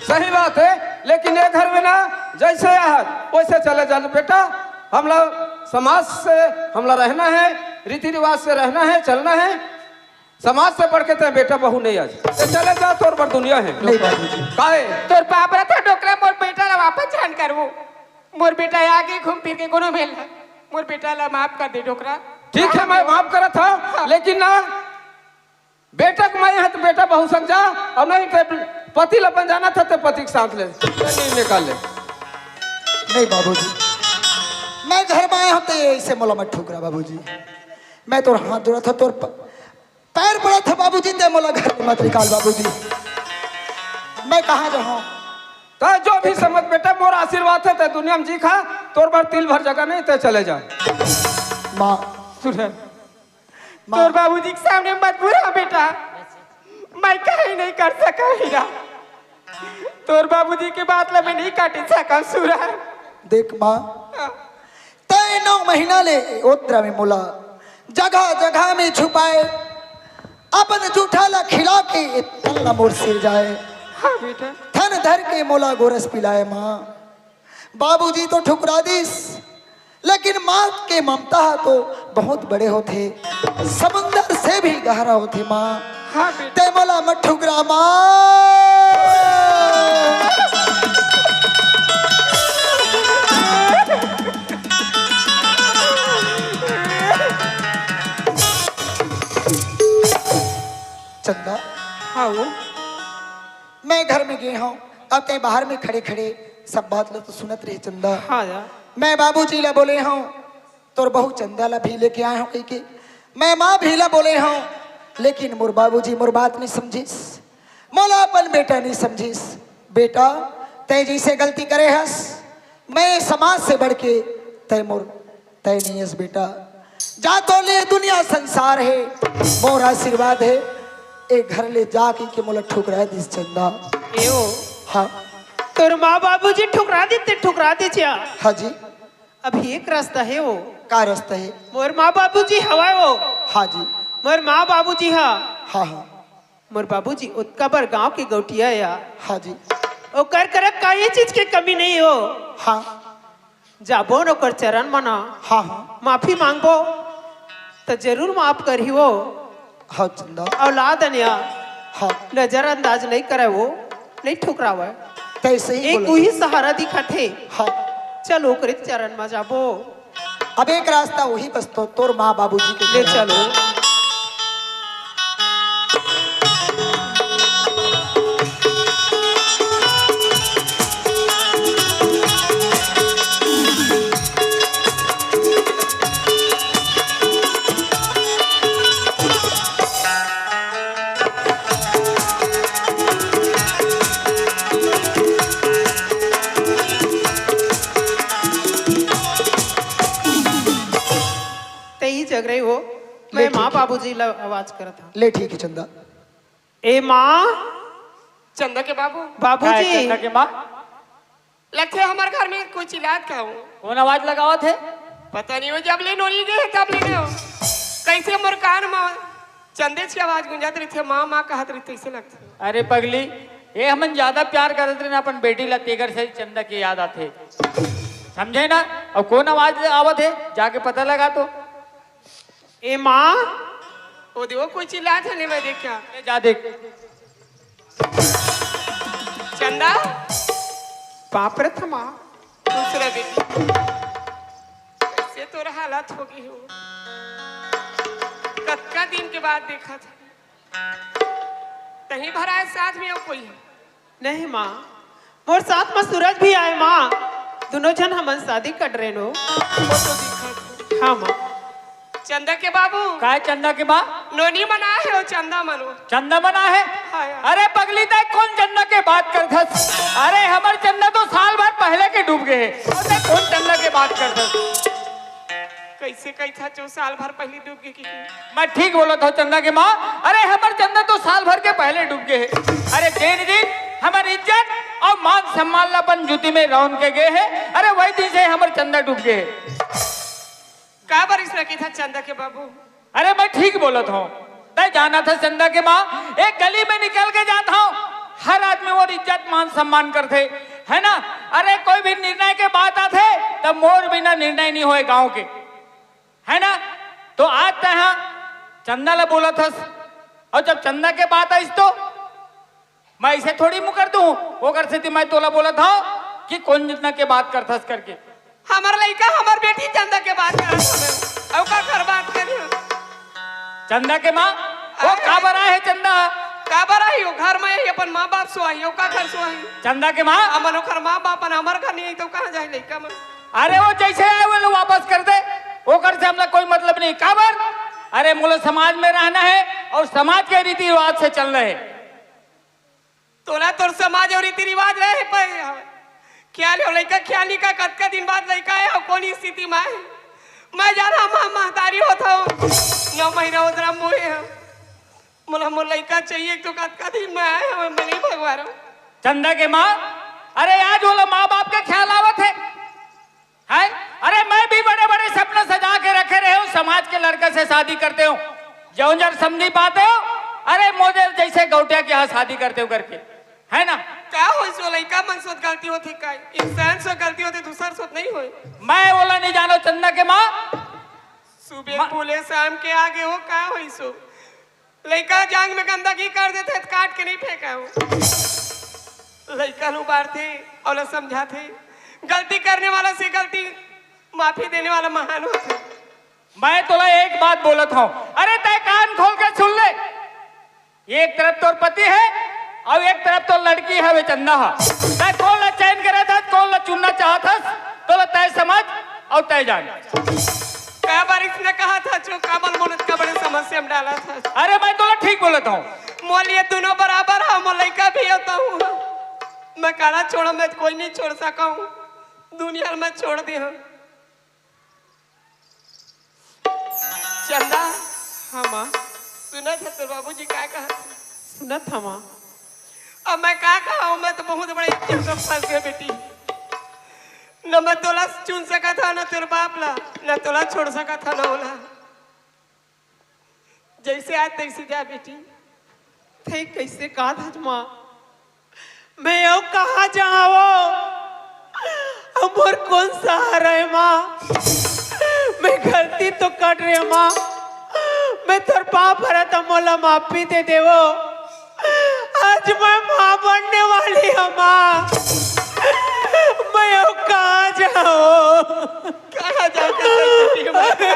सही बात हे, लेकिन ए घर में ना जइसे आहस वइसे चले जा बेटा। हमला समाज से हमला रहना हे, रीति रिवाज से रहना हे, चलना हे। समाज से बढ़ के तें बेटा बहू नइ हस। तें चले जा, तोर बर दुनिया हे। नहीं बाबूजी। काहे? तोर पाँव परत हंव डोकरा, मोर बेटा ला वापस झन करवो। मोर बेटा आगे घूम फिर के कोनो मेर ला, मोर बेटा ला माफ कर दे डोकरा। ठीक हे, मैं माफ करत हंव, हाँ। लेकिन ना बेटा के माई ह त बेटा बहू संग जा, अउ नहीं ते पति ल अपन जाना था ते पति के साथ ले, ते नहीं निकाल ले। नहीं बाबूजी, मैं घर में आया हूँ तो ये ऐसे मोला मत ठुकरा बाबूजी। मैं तोर हाथ जोड़ा था, तोर प-, पैर पड़ा था बाबूजी, ते मोला घर में मत निकाल बाबूजी। मैं कहाँ जाऊँ? तो जो भी समझ बेटा, मोर आशीर्वाद है, ते दुनिया में जी खा, तोर बर तिल भर जगह नहीं, ते चले जा। माँ, सुन, माँ। तोर बाबूजी के सामने मत बुला बेटा, मैं कहीं नहीं कर सका हीरा। तोर बाबूजी के बात ला मैं नहीं काटे सका सूरा। देख माँ, हाँ। तय नौ महीना ले ओतरा में मोला जगह जगह में छुपाए, अपन जूठा ला खिला के तन ला मोर सिर जाए। हाँ बेटा। थन धर के मोला गोरस पिलाए माँ। बाबूजी तो ठुकरा दिस, लेकिन माँ के ममता ह तो बहुत बड़े होथे, समुंदर से भी गहरा होथे माँ। हाँ बेटा। ते मोला मत ठुकरा माँ। चंदा। हाँ वो। मैं घर में गए हूँ, अब ते बाहर में खड़े खड़े सब बात ला तो सुनत रहे चंदा। हाँ यार। मैं बाबूजी ला बोले हूँ, तोर बहू चंदा ला भी लेके आए हूँ कह के। मैं माँ भी ला बोले हूँ, लेकिन मोर बाबूजी मोर बात नहीं समझिस, मोला अपन बेटा नहीं समझिस। बेटा, तय जैसे गलती करे हस, मैं समाज से बढ़ के तय मोर तय नहीं हस बेटा। जा तो ले दुनिया संसार है, मोर आशीर्वाद है। ए घर ले जा के, के मोला ठुकरा दिस चंदा। ए ओ, हाँ। तोर माँ बाबूजी ठुकरा देते, ठुकरा दे चिया। हाँ जी। अभी एक रास्ता है वो। का रास्ता है? मोर माँ बाबूजी हवाए वो। हाँ जी। मोर माँ बाबूजी हा। हाँ, हाँ। मोर बाबूजी ओतका बर गांव के गौटिया या। हाँ जी। ओकर करा काई चीज के कमी नहीं हो। हाँ। जाबो न ओकर चरण मना। हाँ, हाँ। माफी मांगबो, त जरूर माफ करही वो। हाँ, चंदा। औलाद अनिया। हाँ। नजरअंदाज नहीं करे वो, नहीं ठुकरावे। तैसे ही एक बोले। उही सहारा दिखत हे। हाँ। चल, ओकरे चरण म जाबो। अब एक रास्ता वही बस तो, तोर माँ बाबूजी के ले घर। चलो। तई जगरे हो, मैं ले ठीक माँ है। बाबूजी ला आवाज करत हूँ। ले ठीक है चंदा। ए माँ। चंदा के बाबू। बाबूजी। काय चंदा के माँ? लगथे हमर घर में कोई चिल्लात का हो। कौन आवाज लगावत है? पता नहीं हो, जब ले नोनी गए तब ले गए हो। कैसे मोर कान में चंदेच के आवाज गुंजात रहिथे, माँ माँ कहत रहिथे, ऐसे लगथे। अरे पगली, ये हमन ज्यादा प्यार करत रहे ना अपन बेटी ला, तेकर से चंदा की याद आथे, समझे ना? अब कौन आवाज आवत है, जाके पता लगा तो। ए माँ। ओ दे, वो कोई चिल्लात है, ले मैं देख क्या। ले जा देख। चंदा। बाप रे था माँ। दूसरा बेटी। कैसे तोर हालत हो गई हो? कतका दिन के बाद देखा था। तहीं भरा है साथ में और कोई है? नहीं माँ, मोर साथ में सूरज भी आए माँ, दोनों झन हमन शादी कर रहे नो। वो तो दिखत है। हाँ माँ। चंदा के बाबू। काय चंदा के माँ? नोनी मना है वो चंदा मनो। चंदा मना है? हाँ यार। अरे पगली, तय कौन चंदा के बात करथस? अरे हमर चंदा तो साल भर पहले के डूब गए है। अरे कौन चंदा के बात करथस? कैसे कैसा जो साल भर पहले डूब गए कि मैं ठीक बोलत हूँ चंदा के माँ। अरे हमर चंदा तो साल भर के पहले डूब गए है। अरे जेन दिन हमर इज्जत और मान सम्मान ला अपन जूती में रौन के गए है। अरे वही दिन से हमर चंदा डूब गए है। का बारिश लगी था चंदा के बाबू? अरे मैं ठीक बोलत हूँ। तय जाना था चंदा के माँ, एक गली में निकल के जात हूँ, हर आदमी मोर इज्जत मान सम्मान करथे, है ना? अरे कोई भी निर्णय के बात आथे, तब मोर बिना निर्णय नहीं होए गांव के, है ना? तो आज तय हाँ चंदा ला बोलत हस, और जब चंदा के बात आइस तो मैं ऐसे थोड़ी मुकर दूं, ओकर सेती मैं तोला बोलत हूँ कि कौन चंदा के बात करथस करके। हमर लइका, हमर बेटी चंदा के बात करत हवे। अउ का कर बात करी? चंदा के माँ, वो काबर आए हे चंदा? काबर आही? वो घर में ही अपन माँ बाप सो आही, ओका घर सो आही। चंदा के माँ? हमन ओकर माँ बाप, अपन हमर घर नहीं आई तो कहाँ जाए लइका मन? अरे वो जैसे आए वो लोग वापस कर दे, ओकर से हमला कोई मतलब नहीं। काबर? अरे मोला समाज में रहना है और समाज के रीति रिवाज से चलना है। तोला तोर समाज और रीति रिवाज रहे है पर ख्याल हो लइका, ख्याल नहीं का कतका दिन बाद लइका है और कौन स्थिति में है। मैं जाना माँ महतारी होता हूँ, नौ महीना उधरा मुए है। मोला मोर लइका चाहिए तो कतका दिन में आए हवे, मैं नहीं भगवा रहा हूँ। चंदा के माँ, अरे आज ओला माँ बाप के ख्याल आवत है, हैं? अरे मैं भी बड़े बड़े सपना सजा के रखे रहे हूँ, समाज के लड़का से शादी करते हो, जौन जन समझी पाते हो, अरे मोदे जैसे गौटिया के यहाँ शादी करते हो करके, है ना? का होइस वो लइका मन सोत गलती होथे का? इंसान सोत गलती होथे, दूसर सोत नहीं होए। मैं ओला नहीं जानो चंदा के माँ। सुबह मा- बोले शाम के आगे हो का होइस वो? लइका जांग में गंदगी कर देथे त काट के नहीं फेंका हो। लइका ल उबारथे, ओला समझाथे। गलती करने वाला से गलती माफी देने वाला महान होथे। मैं तोला एक बात बोलत हूँ, अरे तय कान खोल के सुन ले, एक तरफ तोर पति है और एक तरफ तोर लड़की है, वे चंदा है। तय कौन ला चयन करे था, कौन ला चुनना चाहत हस, तोला तय समझ और तय जान। कै बार इसने कहा था, जो काबर मोला इतना बड़े समस्या में डाला था। अरे मैं तोला ठीक बोलत हूँ। मोर लिए दोनों बराबर है, मोर लइका भी होता हूँ। मैं काला छोड़ा, मैं कोई नहीं छोड़ सका हूँ, दुनिया में छोड़ दे हूँ। चंदा, हाँ माँ। सुनत है तोर बाबूजी का कहा? सुनत है माँ। अब मैं का कहा हूँ, मैं तो बहुत बड़े इज्जत में फंस गए बेटी। न मैं तोला चुन सका था, न तोर बाप ला, न तोला छोड़ सका था, न ओला। जैसे आए तैसे जा बेटी। तैं कैसे कहा था माँ? मैं अब कहाँ जावो? अब मोर कौन सहारा है माँ? मैं गलती तो कर रहे माँ, मैं तोर पाँव परत हूँ, मोला माफी दे देवो। आज मैं माँ बनने वाली हूँ माँ, मैं अब कहाँ जावो? कहाँ जाके सही बेटी हमारे?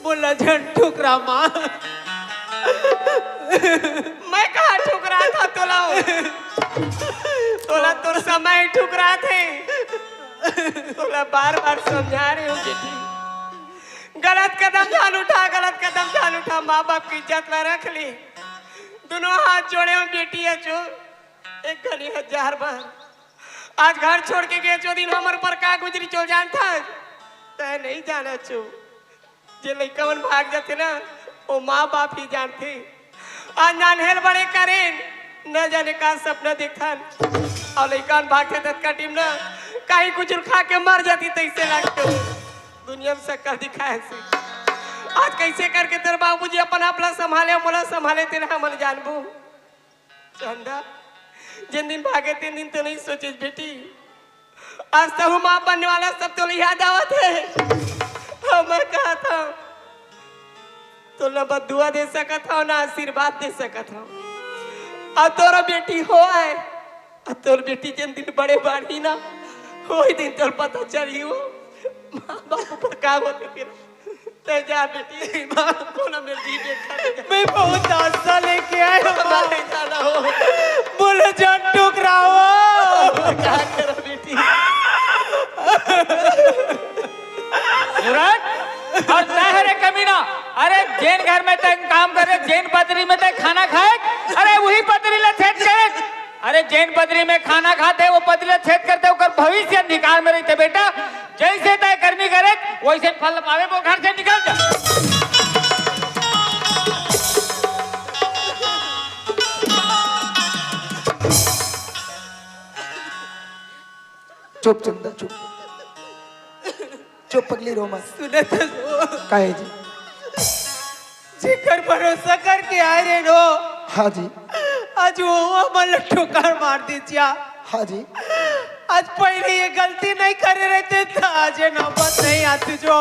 मोला झन ठुकरा माँ। मैं कहाँ ठुकरा था तोला? तोला तोर समय ठुकरा थे। तोला बार बार समझा रहे हो बेटी, गलत कदम झन उठा, गलत कदम झन उठा, माँ बाप की इज्जत ला रख ले। दोनों हाथ जोड़े हो बेटी, अचो एक घनी हजार बार। आज घर छोड़ के गए चो दिन हमर ऊपर का गुजरी चो जानता है? तय नहीं जाना चो। जे लइका मन भाग जाथे ना, वो माँ बाप ही जानथे। आज नान्हेल बड़े करेन, न जाने का सपना देखथन। और लइका मन भागथे ततका टीम ना, कहीं कुछ खा के मर जाती तैसे लागथे। दुनिया में शक्ल दिखाए से। आज कैसे करके तेरे बाबूजी अपन आप ला संभाले, मोला संभाले, तेला हमन जानबो। चंदा, जिन दिन भागे, तीन दिन तो नहीं सोचे बेटी। आज तहु माँ बनने वाला सब तो याद आवत है। हाँ, मैं कहा था, तो ना बददुआ दे सकत हूँ, ना आशीर्वाद दे सकत हूँ। अब तोरा बेटी हो आए, अब तोर बेटी जिन दिन बड़े बाढ़ी ना, वही दिन तोर पता चली हो माँ बाप पर का होते फिर। तय जा बेटी, माँ को ना मिल रही देखा। मैं बहुत आशा लेके आया हूँ। हमारे जाना हो। बोले जान टुकराओ। क्या करो बेटी? सूरज, और तय हरे कमीना, अरे जेन घर में तय काम करे, जेन पतरी में तय खाना खाए, अरे वही पतरी ला छेद करे। अरे जेन पतरी में खाना खाथे, वो पतरी ला छेद करथे, ओकर भविष्य अंधकार में रहिथे बेटा। जैसे तय करमी करे, वैसे फल पावे, वो घर से निकल जा। चुप चंदा, चुप। चुप पगली, रो मत। सुनत हो? काहे जी? जेकर भरोसा करके आए रहे नो। हाँ जी। आज वो हमन ला ठोकर मार दीजिया। हाँ जी। आज पहले ये गलती नहीं करे रहते तो आज ये नौबत नहीं आती जो।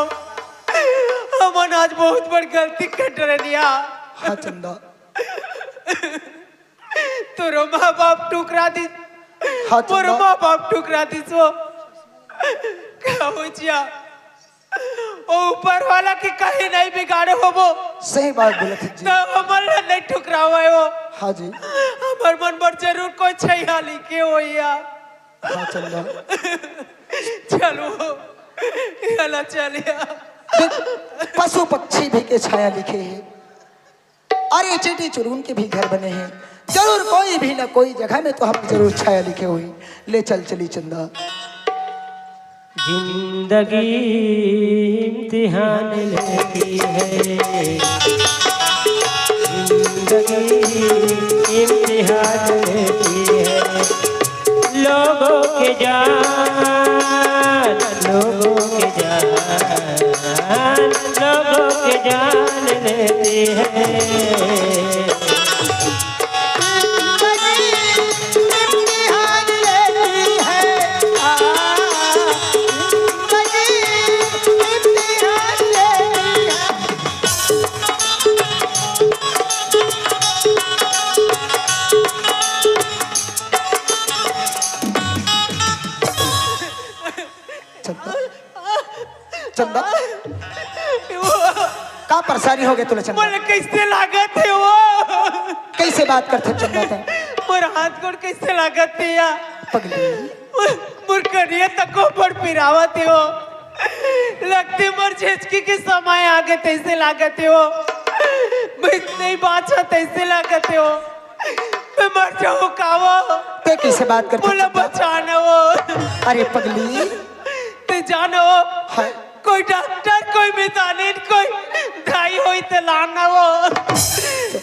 हमन आज बहुत बड़ गलती कर डरन या। हाँ चंदा। तोरो माँ बाप ठुकरा दिस। हाँ चंदा। मोरो माँ बाप ठुकरा दिस वो। का हो जिया? वो ऊपर वाला के कहीं नहीं बिगाड़े होबो। सही बात बोलत हे जी। तो हमन ला नहीं ठुकरावे वो। हाँ जी। हमर मन बर जरूर कोई छैया लिखे हो या। हाँ चंदा। चलो, याला चलिया। देख, पशु पक्षी भी के छाया लिखे हे। अरे चींटी चुरुंग के भी घर बने हे। जरूर कोई भी ना कोई जगह में तो हम जरूर छाया लिखे होही। ले चल चली चंदा। जिंदगी इम्तिहान लेती है, जिंदगी इम्तिहान लेती है। लोगों के जान, लोगों के जान, लोगों के जान लेती है। चंदा, चंदा, वो का परेशानी हो गया तुला चंदा? मोला कैसे लागत हे वो? कैसे बात करथे चंदा ते? मोर हाथ गोड़ कैसे लागत हे या? पगली। मोर, मोर करिया तको बड़ पिरावत हे वो। लगथे मोर झेचकी के समय आगे तैसे लागत हे वो। मैं नहीं बाचा तैसे लागत हे वो। मैं मर जाऊँ का वो? ते कैसे बात करथे मोला चंदा? बचाना वो। अरे पगली। ते जानो, हाँ। कोई डॉक्टर, कोई मितानिन, कोई दाई होई ते लाना वो।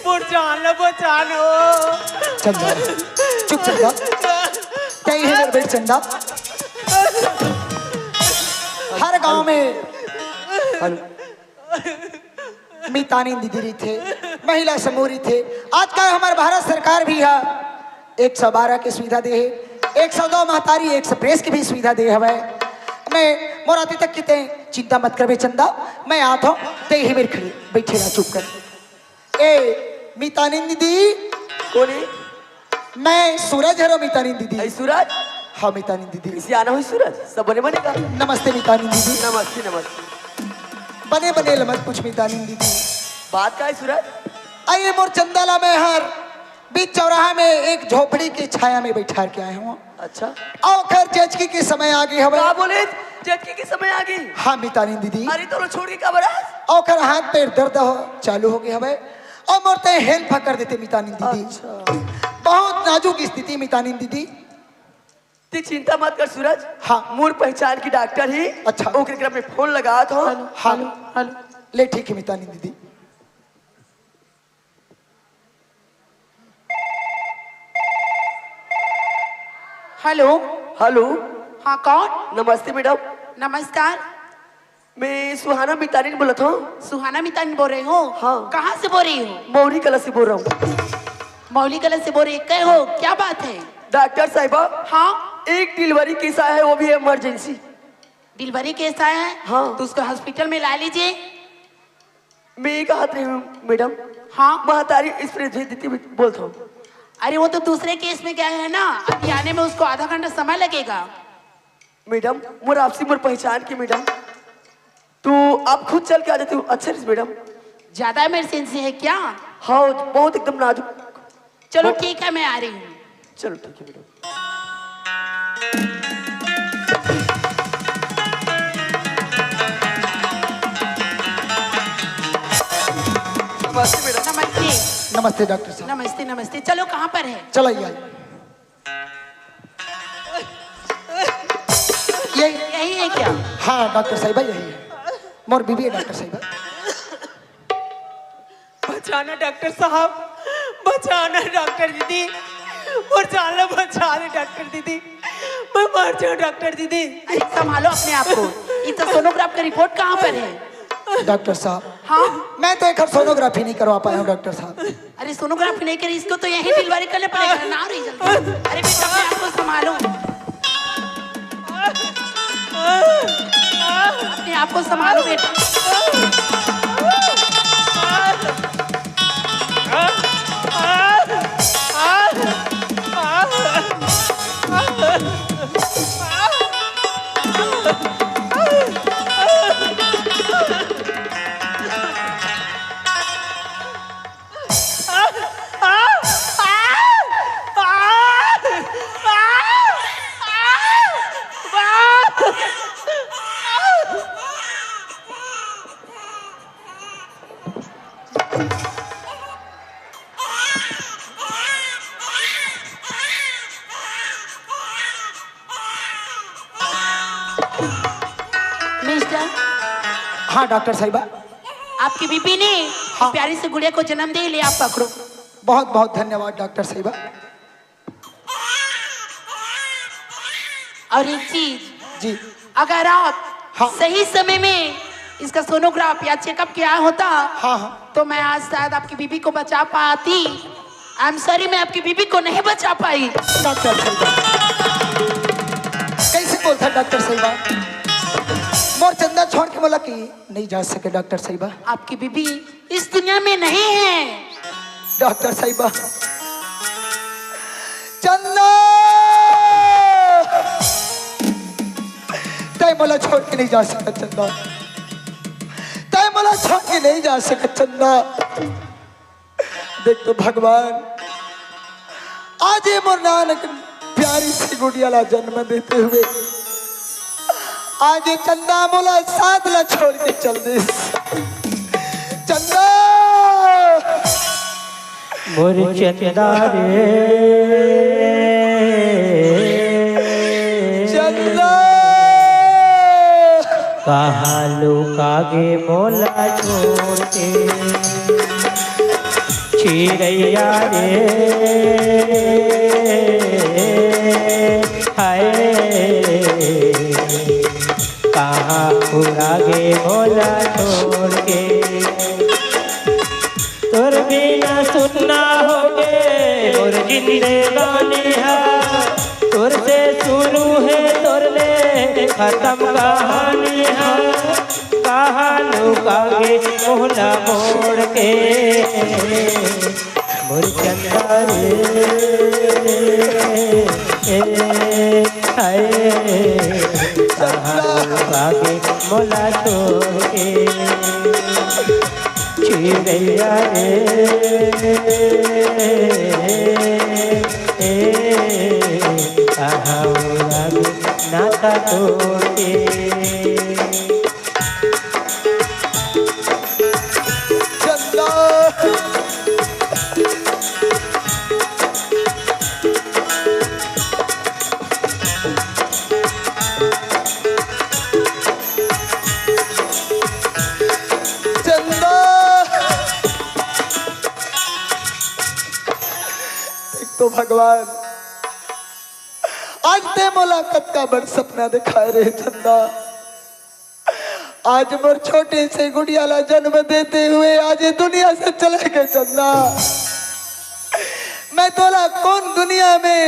मोर जान ला बचाना वो। चंदा, चुप चंदा। क्या ये है मेरे बेटे चंदा? हर गांव में हेलो। मितानिन दीदी रहिथे, महिला समूह रहिथे। आजकल हमर भारत सरकार भी ह एक सौ बारह के सुविधा दे हे, एक सौ दो महतारी एक्सप्रेस के भी सुविधा दे हवय। मैं मोर आती तक किते चिंता मत करबे चंदा, मैं आत हूँ, ते ही मेरे खड़ी बैठे रह चुप कर। ए मितानिन दीदी, कोनी? मैं सूरज हरो मितानिन दीदी। ऐ सूरज? हाँ मितानिन दीदी। कैसे आना हुई सूरज? सब बने बने का? नमस्ते मितानिन दीदी। नमस्ते, नमस्ते। बने बने ल मत पूछ मितानिन दीदी। बात का है सूरज? अरे मोर चंदा ला मैं हर बीच चौराहा में एक झोपड़ी की छाया में बैठार के आए हूँ। अच्छा। अउ ओकर जेचकी के समय आ गई हवे। का बोले? जेचकी के समय आ गई? हाँ मितानिन दीदी। अरे तो लो छोड़ के का बरा? अउ ओकर हाथ पैर दर्द हो चालू हो गए हवे। अउ मोर ते हेल्प कर देते मितानिन दीदी। अच्छा। बहुत नाजुक स्थिति मितानिन दीदी। ते चिंता मत कर सूरज। हाँ। मोर पहचान की डॉक्टर ही। अच्छा। ओकरे करा में फोन लगात हो। हेलो, हाँ। Hello, hello. ले ठीक है मितानिन दीदी। हेलो। हेलो। हाँ, कौन? नमस्ते मैडम। नमस्कार। मैं सुहाना मितानिन बोलत हूँ। सुहाना मितानिन बोल रहे हो? हाँ। कहाँ से बोल रही हो? मौरी कला से बोल रहा हूँ। मौली कला से बोल रही हो? क्या बात है? डॉक्टर साहिबा। हाँ। एक डिलीवरी केस आया है, वो भी इमरजेंसी। डिलीवरी केस आया है? हाँ। तो उसको हॉस्पिटल में ला लीजिए। मैं ये कहत रही हूँ मैडम। हाँ। महतारी एक्सप्रेस भेज देती, बोलता हूँ। अरे वो तो दूसरे केस में गया है ना, अभी आने में उसको आधा घंटा समय लगेगा। मैडम, मोर आपसी मोर पहचान की मैडम, तो आप खुद चल के आ जाती हूँ। अच्छा रही मैडम। ज्यादा इमरजेंसी है क्या? हाँ, बहुत एकदम नाजुक। चलो ठीक है, मैं आ रही हूँ। चलो ठीक है मैडम। नमस्ते मैडम। नमस्ते। नमस्ते डॉक्टर साहब। नमस्ते, नमस्ते। चलो, कहाँ पर है? चलो, ये आई। ये यही है क्या? हाँ डॉक्टर साहिबा, यही है। मोर बीबी है डॉक्टर साहिबा। बचाना डॉक्टर साहब, बचाना डॉक्टर दीदी, मोर जान ला बचा ले डॉक्टर दीदी, मैं मर जाऊँ डॉक्टर दीदी। अरे संभालो अपने आप को। इस सोनोग्राफ का रिपोर्ट कहाँ पर है? डॉक्टर साहब, हाँ? मैं तो एक सोनोग्राफी नहीं करवा पाया हूँ डॉक्टर साहब। अरे सोनोग्राफी नहीं करी, इसको तो यहीं डिलीवरी करने पड़ेगा ना। रही जल्दी। अरे बेटा, अपने आप को संभालो, अपने आप को संभालो बेटा। हाँ डॉक्टर साहिबा। आपकी बीबी ने हाँ। प्यारी से गुड़िया को जन्म दे लिया, आप पकड़ो। बहुत बहुत धन्यवाद डॉक्टर साहिबा। और एक चीज, जी। अगर आप हाँ। सही समय में इसका सोनोग्राफ या चेकअप किया होता, हाँ, हाँ। तो मैं आज शायद आपकी बीबी को बचा पाती। आई एम सॉरी, मैं आपकी बीबी को नहीं बचा पाई। डॉक्टर साहिबा, कैसे बोलता डॉक्टर साहिबा? मोर चंदा छोड़ के मोला कि नहीं जा सके डॉक्टर साहिबा। आपकी बीबी इस दुनिया में नहीं है। डॉक्टर साहिबा, चंदा, तय मोला छोड़ के नहीं जा सकत चंदा, तय मोला छोड़ के नहीं जा सकत चंदा। देख तो भगवान, आज ये मोर नानक प्यारी सी गुड़िया ला जन्म देते हुए आज ये चंदा मोला साथ ला छोड़ के चल दे। चंदा, मोर चंदा रे, चंदा, कहाँ लुका गे मोला छोड़ के चिरैया रे, हाय। कहाँ उड़ा गे मोला छोड़ के। तोर बिना सुन्ना होगे मोर जिंदगानी हा। तोर से शुरू हे तोर ले खतम कहानी हा। कहाँ लुका गे मोला मोड़ के मोर चंदा रे, ए, हाय, कहाँ लुका गे मोला छोड़ के चिरैया रे, ए, कहाँ उड़ा गे नाता तोड़ के। चंदा। चंदा। देख तो भगवान, आज ते मोला कतका बड़ सपना दिखाए रे चंदा। आज मोर छोटे से गुड़िया ला जन्म देते हुए आज ये दुनिया से चले गए चंदा। मैं तोला कौन दुनिया में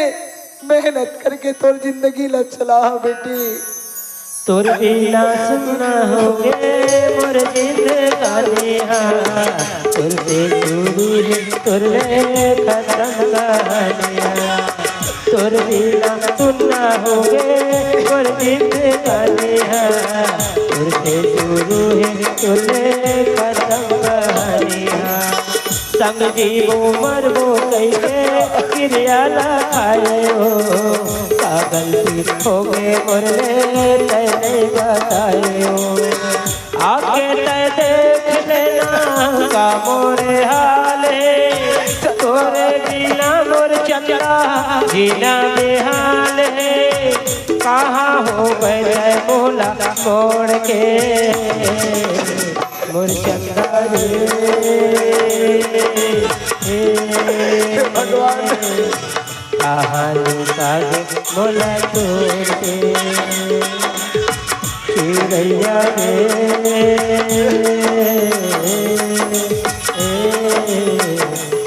मेहनत करके तोर जिंदगी ला चला बेटी। तोर बिना सुन्ना होगे मोर जिंदगानी हा। तोर से शुरू हे तोर ले खतम कहानी हा। तोर बिना सुन्ना होगे मोर जिंदगानी हा। तोर से शुरू हे तोर ले खतम कहानी हा। संग जीवो मरबो कहिके किरिया ला खाए हो। का गलती होगे मोर ले तै नहीं बताए हो। आके तै देख लेना का मोरे हाल हे। तोरे बिना मोर चंदा जीना बेहाल हे। कहाँ होगे तै मोला मोड़ के मोर चंदा रे, हे भगवान। कहाँ लुका गे मोला छोड़ के चिरैया रे,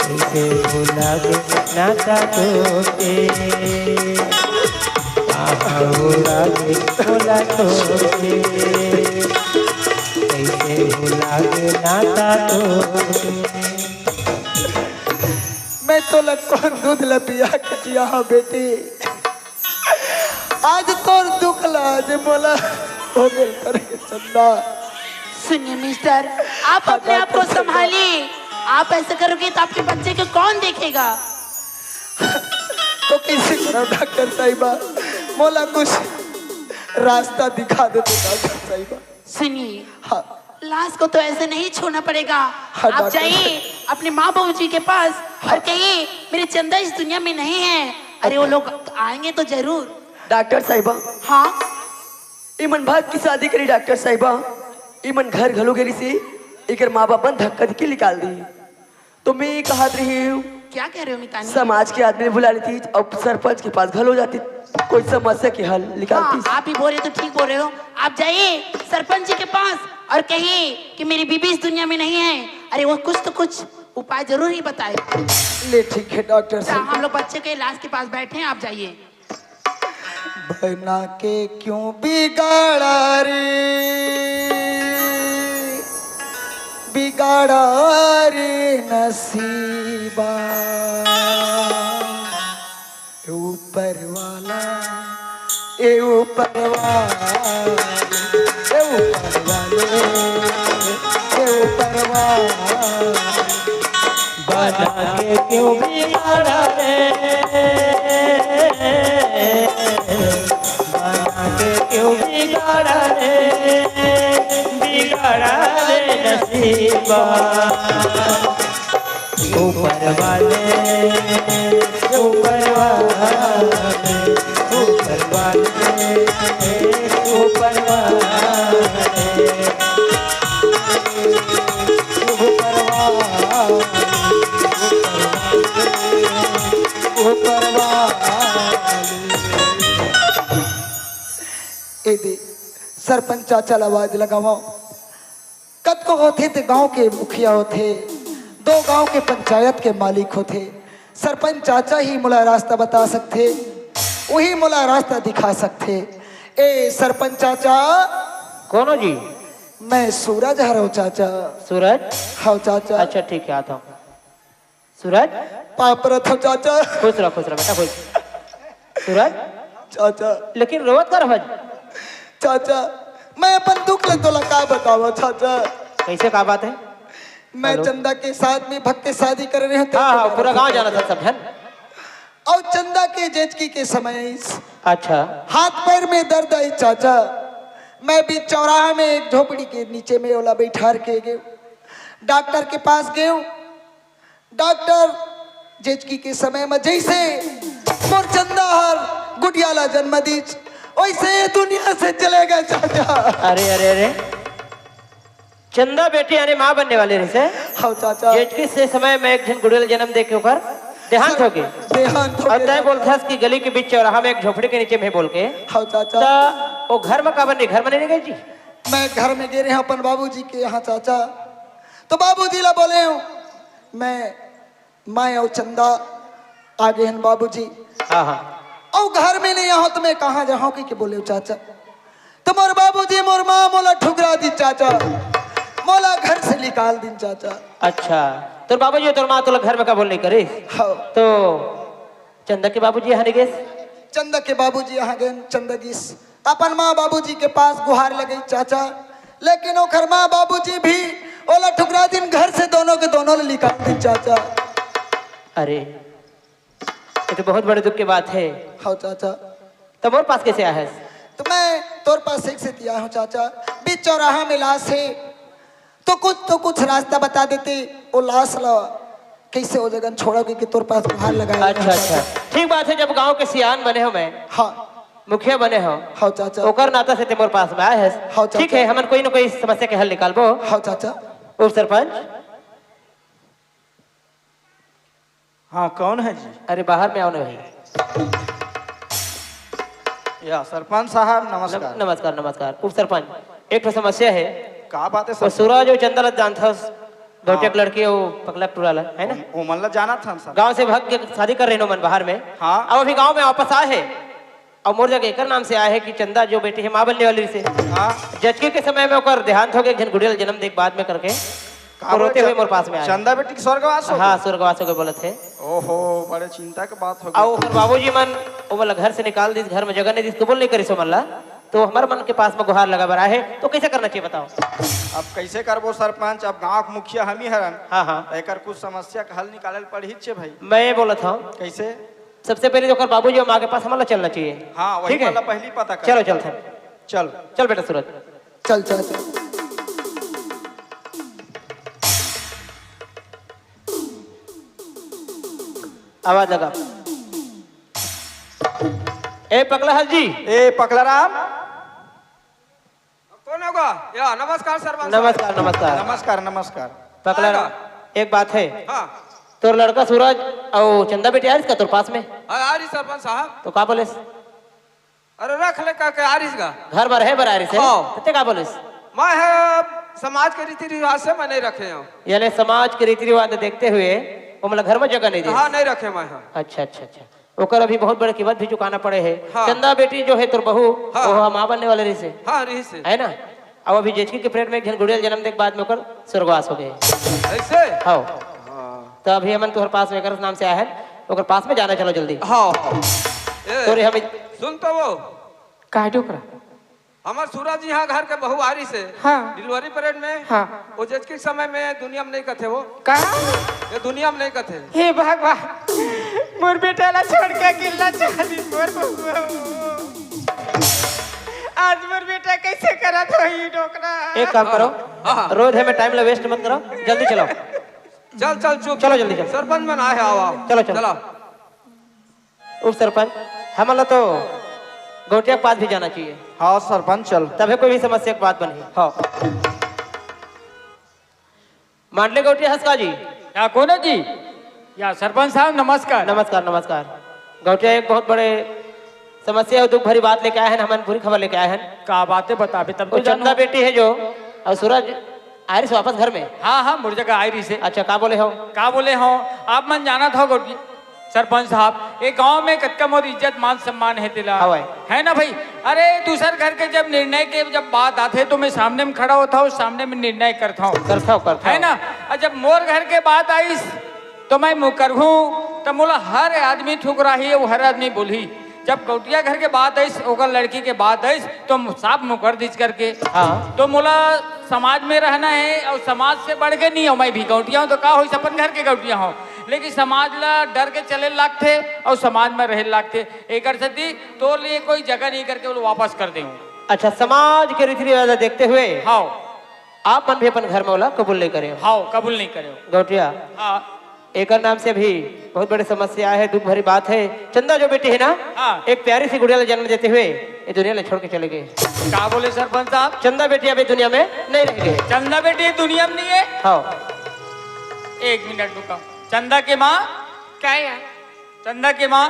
कइसे भुला गे नाता तोर के। कहाँ उड़ा गे मोला छोड़ के, कइसे भुला गे नाता तोर के। मैं तोला कौन दूध ला पिया के जिया हा बेटी। आज तोर दुख ला आज मोला होगे रे चंदा। सुनिए मिस्टर, आप अपने आप को संभालिए। आप ऐसे करोगे तो आपके बच्चे को कौन देखेगा? तो कइसे करो डॉक्टर साहिबा, मोला कुछ रास्ता दिखा दे तो डॉक्टर साहिबा। सुनिए, हाँ। लाश को तो ऐसे नहीं छूना पड़ेगा। हाँ, आप डॉक्टर जाइए अपने माँ बाबू जी के पास और कहिए, मेरे चंदा इस दुनिया में नहीं है। अरे, वो लोग आएंगे तो जरूर। डॉक्टर साहिबा, हाँ, इमन भाग की शादी करी डॉक्टर साहिबा। इमन घर घलो गेली से, एकर माँ बाप मन धक्का देके निकाल दी। तो मैं ये कहत रही हूँ, क्या कह रहे हो मितानी? समाज के आदमी बुला लेती और सरपंच के पास घलो जाती, कोई समस्या के हल निकालती। हाँ, आप भी बोल रहे हो तो ठीक बोल रहे हो। आप जाइए सरपंच जी के पास और कहिए कि मेरी बीबी इस दुनिया में नहीं है। अरे, वो कुछ तो कुछ उपाय जरूर ही बताए। ले, ठीक है डॉक्टर साहब, हम लोग बच्चे के इलाज के पास बैठे हैं, आप जाइए। बना के क्यों बिगाड़ा रे, बिगाड़ा रे नसीबा। ऊपर वाला, ए ऊपर वाला, ए ऊपर वाले, ए ऊपर वाला। बना के क्यों बिगाड़ा रे, बना के क्यों बिगाड़ा रे, बिगाड़ा रे नसीबा। ऊपर वाले, ऊपर वाले, ऊपर वाले, ऊपर वाले। ए दे, सरपंच चाचा ला आवाज लगावव। कतको होथे ते गांव के मुखिया होथे, दो गांव के पंचायत के मालिक होथे। सरपंच चाचा ही मोला रास्ता बता सकथे, वही मोला रास्ता दिखा सकथे। ए सरपंच चाचा। कौन हो जी? मैं सूरज हरव चाचा। सूरज? हव चाचा। अच्छा, ठीक है, आता हूँ। सूरज? पाँव परत हव चाचा। खुश रह, खुश रह बेटा, खुश। सूरज? चाचा। लेकिन रोवत का रहत? चाचा, मैं अपन दुख ले तोला का बतावव चाचा। कैसे, का बात है? मैं चंदा के साथ में भग के शादी करे रहे हूँ, हाँ, हाँ, पूरा गांव जानत हे सब झन। अउ चंदा के जेचकी के समय आइस। अच्छा। हाथ पैर में दर्द आइस चाचा। मैं बीच चौराहा में एक झोपड़ी के नीचे में ओला बैठार के गेंव। डॉक्टर के पास गेंव। डॉक्टर जेचकी के समय में जैसे मोर चंदा हर गुड़िया ला जन्म दीस, वैसे ये दुनिया से चले गे चाचा। अरे, अरे, अरे। चंदा बेटी यानी माँ बनने वाली रहिसे। हव चाचा। जेचकी से समय में एक झन गुड़िया ल जन्म दे के ओकर देहांत होगे। देहांत होगे। अउ तैं बोलथस कि गली के बीच चौराहा में एक झोपड़ी के नीचे में बोल के। हव चाचा। त ओ घर में काबर नहीं, घर में नहीं गे जी? मैं घर में गे रहेंव अपन बाबूजी के यहाँ चाचा, तो बाबूजी ला बोलेंव, मैं मैं अउ चंदा आगे हन बाबूजी। हाँ, हाँ। अउ घर में नहीं आहव त मैं कहाँ जाहूँ कहिके बोलेंव चाचा। त मोर बाबूजी मोर माँ मोला ठुकरा दीस चाचा, मोला घर से निकाल दीस चाचा। अच्छा, तोर बाबूजी तोर माँ तोला घर में कबूल नहीं करिस? हव। तो चंदा के बाबूजी यहाँ नहीं गेस? चंदा के बाबूजी यहाँ गेन, चंदा गिस। अपन माँ बाबूजी के पास गुहार लगइस चाचा, लेकिन ओकर माँ बाबूजी भी ओला ठुकरा दिन, घर से दोनों के दोनों ल निकाल दिन चाचा। अरे, ये तो बहुत बड़े दुख के बात है। हव चाचा। त मोर पास कैसे आए हस? त मैं तोर पास एक से तिया हूँ चाचा। बीच चौराहा में लाश है, तो कुछ, तो कुछ रास्ता बता देते, वो लाश ला कैसे वो जगह छोड़ा, क्योंकि तोर पास गुहार लगाए। अच्छा, अच्छा, ठीक बात है, जब गांव के सियान बने हव मैं, हाँ। मुखिया बने हव, हव चाचा। ओकर नाता से तैं मोर पास में आए हस। हव चाचा। ठीक है, हमन कोई न कोई समस्या के हल निकालबो। हव चाचा। उप सरपंच। हाँ, कौन है जी? अरे, बाहर में आओ ना भाई। या, सरपंच साहब, नमस्कार। नम-, नमस्कार, नमस्कार। उप सरपंच, एक ठो समस्या है। का बात है वो सरपंच? सूरज अउ चंदा ला जानथस, हाँ। लड़की, वो पकला टूरा ला, है ना? ओम-, ओमन ला जानत हन सर। गांव से भाग के शादी कर रहे मन बाहर में। हाँ। अब अभी गांव में वापस आए हैं। अउ मोर जगह एकर नाम से आए हे कि चंदा जो बेटी हे, माँ बनने वाली से। हाँ। जचके के समय में ओकर देहांत होगे, एक झन गुड़िया ल जन्म दे के बाद में करके, का वो बोले, रोते हुए च-, मोर पास में आए। चंदा बेटी के स्वर्गवास होगे? हाँ, स्वर्गवास होगे बोलत हे। ओहो, बड़े चिंता के बात होगे। अउ ओकर बाबूजी मन ओमन ला घर से निकाल दिस, घर में जगह नहीं दिस, कबूल नहीं करिस ओमन ला। तो हमर मन के पास में गुहार लगा बर आए हे, तो कैसे करना चाहिए बताओ? अब कैसे करबो सरपंच, अब गांव के मुखिया हम ही हरन। हाँ, हाँ। तो एकर कुछ समस्या का हल निकाले ल पड़ही छे भाई। मैं ये बोलत हूँ। कैसे? सबसे पहले तो ओकर बाबूजी अउ माँ के पास हमन ला चलना चाहिए। हाँ, वही ठीक है? वाला पहली पता कर। चलो, चलथन। चल। चल बेटा सूरज। चल, चल, चल। आवाज लगा। ए पकला हस जी। ए पकला राम। कौन होगा? हाँ, नमस्कार सरपंच साहब। नमस्कार, नमस्कार। नमस्कार, नमस्कार। पकला, हाँ। एक बात है। हाँ। तोर लड़का सूरज अउ चंदा बेटी आ रहिस का तोर पास में? हाँ, आ रहिस सरपंच साहब। तो का बोलेस? अरे रख ले का, के आ रहिस का? घर में रहे बर आ रहिस हे? हाँ। तो ते का बोलेस? मैं ह समाज के रीति रिवाज से मैं नहीं रखे हूँ। यानी समाज के रीति रिवाज देखते हुए ओमला घर में जगह नहीं दे? हाँ, नहीं रखे मैं ह। अच्छा, अच्छा, अच्छा। ओकर अभी बहुत बड़े कीमत भी चुकाना पड़े हे। हाँ। चंदा बेटी जो हे तोर बहू, हाँ। वो माँ बनने वाले रहिस हे। हाँ, रहिस हे। है ना? अब अभी जेचकी के पेट में एक झन गुड़िया जन्म दे के बाद में ओकर स्वर्गवास हो गए। ऐसे? हाँ। हाँ। तो अभी हमन तोहर पास में एकर नाम से आए हैं, ओकर पास में जाना, चलो जल्दी। हाँ, हाँ। ए, तोरे हम सुन तो वो। का डोकरा? हमर सूरज यहाँ घर के बहू आ रहिस हे। हाँ। डिलीवरी पीरियड में। हाँ। वो जेचकी समय में दुनिया में नहीं कथे वो। का? ये दुनिया में नहीं कथे। हे भगवान, मोर बेटा ला छोड़ के अकेला चल दिस मोर बहू। आज मोर बेटा कैसे करत होही डोकरा? एक काम करो, हाँ, हाँ। रोज हमें टाइम ला वेस्ट मत करो, जल्दी चलो। चल, चल, चुप। चलो जल्दी चलो। सरपंच मन आए हे, आओ, आओ। चलो, चलो। चलो। उप सरपंच, हमन ला तो गौटिया के पास भी जाना चाहिए। हाँ सरपंच, चल। तभे कोई भी समस्या के बात बनही। हाँ। मांडले गौटिया हंसका जी। या कोनो जी? या सरपंच साहब, नमस्कार। नमस्कार, नमस्कार। गौटिया एक बहुत बड़े समस्या अउ दुख भरी बात लेके आए हैं, हमन बुरी खबर लेके आए हैं। का बात हे, बताबे तब तो वो चंदा जानहूँ। बेटी हे जो, अउ सूरज आ रहिस वापस घर में। हाँ, हाँ, मोर जगह आ रहिस हे। अच्छा, का बोले हो? का बोले हो? आप मन जानत हो गौटी, सरपंच साहब, ये गांव में कतका मोर इज्जत मान सम्मान हे तेला। हवय। है ना भाई? अरे, दूसर घर के जब निर्णय के जब बात आथे तो मैं सामने में खड़ा होता हूँ, सामने में निर्णय करता हूँ। करता हूँ, करता है हूँ। ना? और जब मोर घर के बात आइस तो मैं मुकरहूँ, तो मोला हर आदमी ठुकराही, वो हर आदमी बोलही। जब गौटिया घर के बात आइस, ओकर लड़की के बात आइस, तो मु-, साफ मुकर दिस करके। हाँ। तो मोला समाज में रहना हे अउ समाज से बढ़ के नहीं हूँ मैं भी। गौटिया हूँ तो का होइस, अपन घर के गौटिया हूँ, लेकिन समाज ला डर के चले लागथे अउ समाज में रहे लागथे। एकर सेती तोर लिए कोई जगह नहीं करके बोले वापस कर दे हूँ। अच्छा, समाज के रीति रिवाज ला देखते हुए हाँ। आप मन भी अपन घर में ओला कबूल नहीं करे हो? हाँ, कबूल नहीं करे हो। गौटिया। हाँ। एकर नाम से भी बहुत बड़े समस्या हे, दुख भरी बात हे। चंदा जो बेटी हे ना, हाँ। एक प्यारी सी गुड़िया ला जन्म देते हुए ये दुनिया ला छोड़ के चले गए। का बोले सरपंच साहब? चंदा बेटी अभी दुनिया में नहीं रह गए। चंदा बेटी दुनिया में नहीं है? हाँ। एक मिनट रुका। चंदा के माँ? का हे? चंदा के माँ,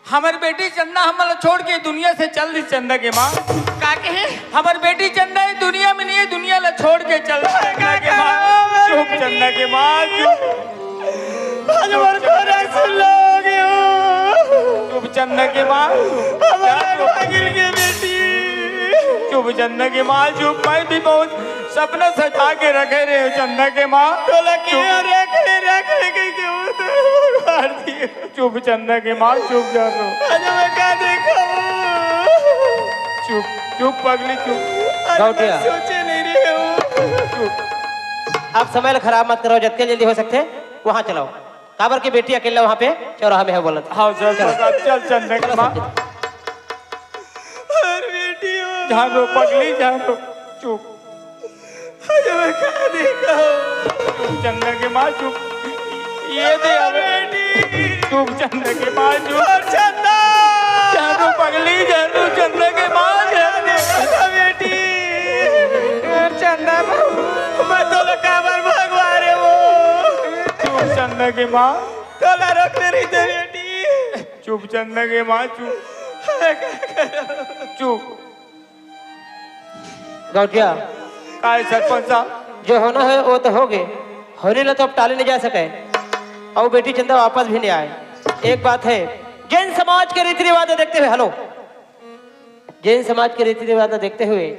हमर बेटी चंदा हमन ला छोड़ के दुनिया से चल दिस, चंदा के माँ। का कहे? हमर बेटी चंदा ये दुनिया में नहीं है, दुनिया ला छोड़ के चल दिस, चंदा के माँ। चुप, चंदा के माँ, चुप। आज हमर घोड़ा सुन लोगे हो। चुप, चंदा के माँ, चुप। हमर भागिल के बेटी। चुप, चंदा के माँ, चुप। मैं भी बहुत सपना सजा के रखे रहे हो, चंदा के माँ। तोला के चुप। रख ले, रख ले, कह के वो तो मार दिए। चुप चंदा के माँ, चुप जान रो। अरे मैं का देखा हूँ? चुप, चुप पगली, चुप। अरे मैं गौटिया। सोचे नहीं रहे हूँ। चुप। आप समय ला खराब मत करो, जतके जल्दी हो सकथे वहाँ चलाओ। काबर के बेटी अकेला वहाँ पे चौराहा में हे बोलत। हाँ सर, चलो। चल चंदा के चलो माँ। सब। अरे बेटी हो। जान रो पगली, जान रो। चुप। अरे मैं का देखा हूँ? चुप चंदा के माँ, चुप। ये दे अब। बेटी। चुप चंदा के माँ, चुप। और चंदा। जान रो पगली, जान रो चंदा के माँ, जान रो। बेटी। और चंदा बाबू। मैं तो काबर भगवा रहे वो। चुप चंदा के माँ। तोला रोक ले रही थे बेटी। चुप चंदा के माँ, चुप। अरे का करो? चुप। गौटिया, काय सरपंच साहब? जो होना हे, वो तो हो गे। होनी ला तो अब टाले नहीं जा सके। अउ बेटी चंदा वापस भी नहीं आए। एक बात हे, जैन समाज के रीति रिवाज ला देखते हुए, हेलो, जैन समाज के रीति रिवाज ला देखते हुए,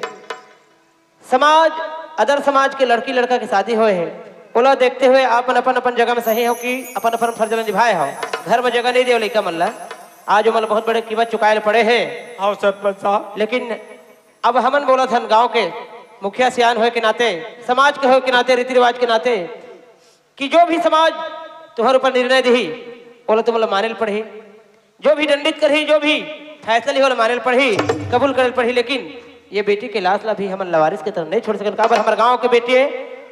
समाज, अदर समाज के लड़की लड़का के शादी होए हे, ओला देखते हुए आप मन अपन अपन जगह में सही हो कि अपन अपन फर्ज ला निभाए हो। घर में जगह नहीं दे लइका मन ला, आज ओमन ला बहुत बड़े कीमत चुकाए ला पड़े हे। हाँ सरपंच साहब। लेकिन अब हमन बोलत हन गांव के मुखिया सियान होए के नाते, समाज के होए के नाते, रीति रिवाज के नाते, कि जो भी समाज तुम्हारे ऊपर निर्णय दिही, ओला तुमन ला माने ल पड़ही। जो भी दंडित करही, जो भी फैसला लिही, ओला माने ल पड़ही, कबूल करे ल पड़ही। लेकिन ये बेटी के लाश ला भी हमन लवारिस के तरह नहीं छोड़ सकन। काबर हमर गांव के बेटी हे,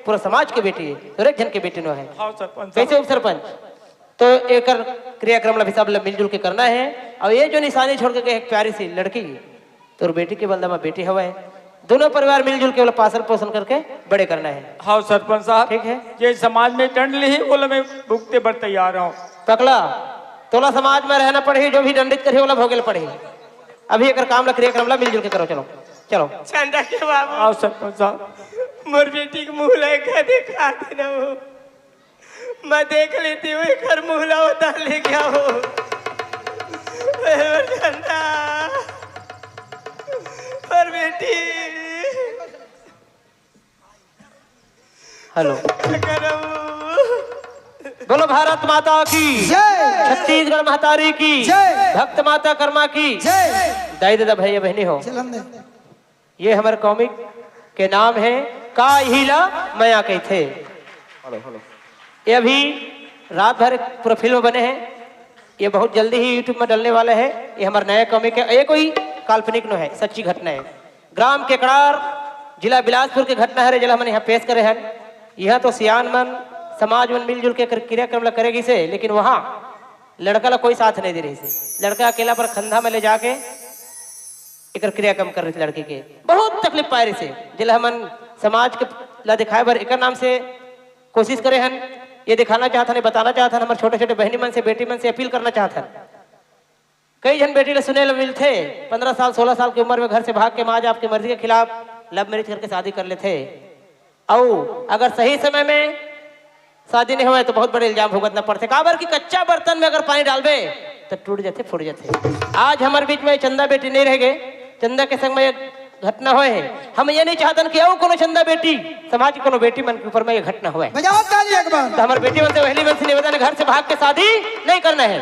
पूरा समाज के बेटी हे, तो एक झन के बेटी नो हे। हाँ सरपंच कैसे साहब। उप सरपंच? तो एकर क्रियाक्रम ला भी सब ला मिलजुल के करना हे। और ये जो निशानी छोड़ के गए एक प्यारी सी लड़की, तोर बेटी के बलदा में बेटी हवय, दोनों परिवार मिलजुल के ओला पालन पोषण करके बड़े करना है। हाँ सरपंच साहब, ठीक है। जे समाज में दंड लिही, ओला मैं भुगते बर तैयार हूँ। पकला, तोला समाज में रहना पड़ही, जो भी दंडित करही, ओला भोगे ल पड़ही। अभी एकर काम ला, क्रियाक्रम ला मिलजुल के करो, चलो, चलो। चंदा के बाबू। आओ सरपंच साहब। मोर बेटी के मुंह ला एक देखा देना हो। मैं देख लेती हूँ, एकर मुंह ला उतार ले गया हो। ए, मोर चंदा, मोर बेटी। हेलो। बोलो भारत माता की जय। छत्तीसगढ़ महतारी की जय। भक्त माता कर्मा की जय। दाई ददा भैया बहनी हो, चलन दे। ये हमर कॉमिक के नाम है का इही ला मया कहिथे। Hello, hello. ये अभी रात भर पूरा फिल्म बने हैं, ये बहुत जल्दी ही YouTube में डलने वाला है। ये हमर नया कॉमिक है, ये कोई काल्पनिक नो है, सच्ची घटना है। ग्राम केकड़ार, जिला बिलासपुर के घटना हरे, जेला हमन यहाँ पेश करे हन। यहाँ तो सियान मन, समाज मन मिलजुल के कर-, क्रियाक्रम ला करे गिसे, लेकिन वहाँ लड़का ला कोई साथ नहीं दे रही से। लड़का अकेला पर खंधा में ले जाके एकर क्रियाक्रम कर रही थी लड़की के। बहुत तकलीफ पाए रही से, जेला हमन समाज के ला दिखाए बर एकर नाम से कोशिश करे हन। ये दिखाना चाहत हन, ये बताना चाहत हन, हमर छोटे-छोटे बहनी मन से, बेटी मन से अपील करना चाहत हन। कई झन बेटी ला सुने ला मिलथे, पंद्रह साल, सोलह साल की उम्र में घर से भाग के माँ बाप के मर्जी के खिलाफ लव मैरिज करके शादी कर लेथे। अउ अगर सही समय में शादी नहीं होय तो बहुत बड़े इल्जाम भुगतना पड़थे। काबर कि कच्चा बर्तन में अगर पानी डालबे तो टूट जाथे, फूट जाथे। आज हमर बीच में चंदा बेटी नहीं रह गए, चंदा के संग में एक घटना होय है। हम ये नहीं चाहतन कि अउ कोनो चंदा बेटी, समाज के कोनो बेटी मन के ऊपर में ये घटना होय। बजाओ ताली एक बार। तो हमर बेटी मन से, बहनी मन से निवेदन है, घर से भाग के शादी नहीं करना है।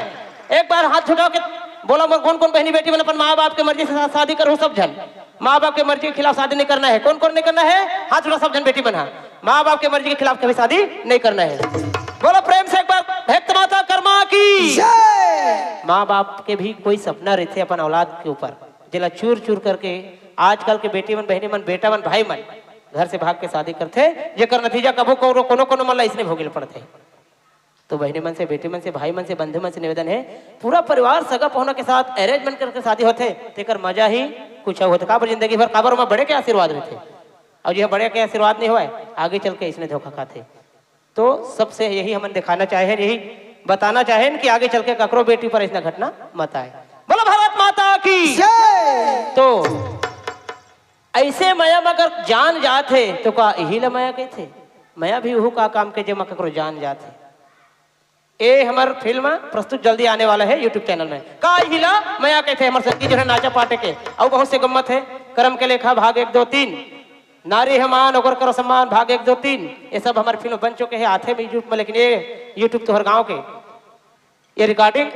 एक बार हाथ उठा के बोला, मोर कौन कौन बहनी बेटी मन अपन माँ बाप के मर्जी से शा-, शादी करो सब झन। माँ बाप के मर्जी के खिलाफ शादी नहीं करना है। कौन कौन नहीं करना है? हाथ उठा सब झन बेटी मन हा। माँ बाप के मर्जी के खिलाफ कभी शादी नहीं करना है। बोलो प्रेम से एक बार भक्त माता कर्मा की। जय। माँ बाप के भी कोई सपना रहथे अपन औलाद के ऊपर, जेला चूर चूर करके आजकल के बेटी मन, बहनी मन, बेटा मन, भाई मन घर से भाग के शादी करथे, जेकर नतीजा कभू कोनो, कोनो, कोनो मन ला इसने भोगे ल पड़थे। तो बहनी मन से, बेटी मन से, भाई मन से, बंधु मन से निवेदन है, पूरा परिवार सगा पहुना के साथ arrangement करके शादी होथे, तेकर मजा ही कुछ अउ होथे। काबर जिंदगी भर काबर ओमा बड़े के आशीर्वाद रहथे, अउ जे बड़े के आशीर्वाद नहीं होय, आगे चल के इसने धोखा खाथे। तो सबसे यही हमन दिखाना चाहेन, यही बताना चाहेन कि आगे चल के ककरो बेटी पर ऐसना घटना मत आए। बोलो भारत माता की। जय। तो ऐसे मया म अगर जान जात हे, तो का इही ल मया कहिथे? मया भी उहू का काम के, जेमा ककरो जान जात हे। ए हमर फिल्म प्रस्तुत जल्दी आने वाला है YouTube channel में। का इही ल मया कहिथे, हमर संगी जो है नाचा पाटे के, अउ बहुत से गम्मत है, करम के लेखा भाग एक, दो, तीन, नारी है मान, ओकर करो सम्मान, भाग एक, दो, तीन, ये सब हमर फिल्म बन चुके हैं, आथे में YouTube में, लेकिन ये YouTube तोहर गाँव के, ये recording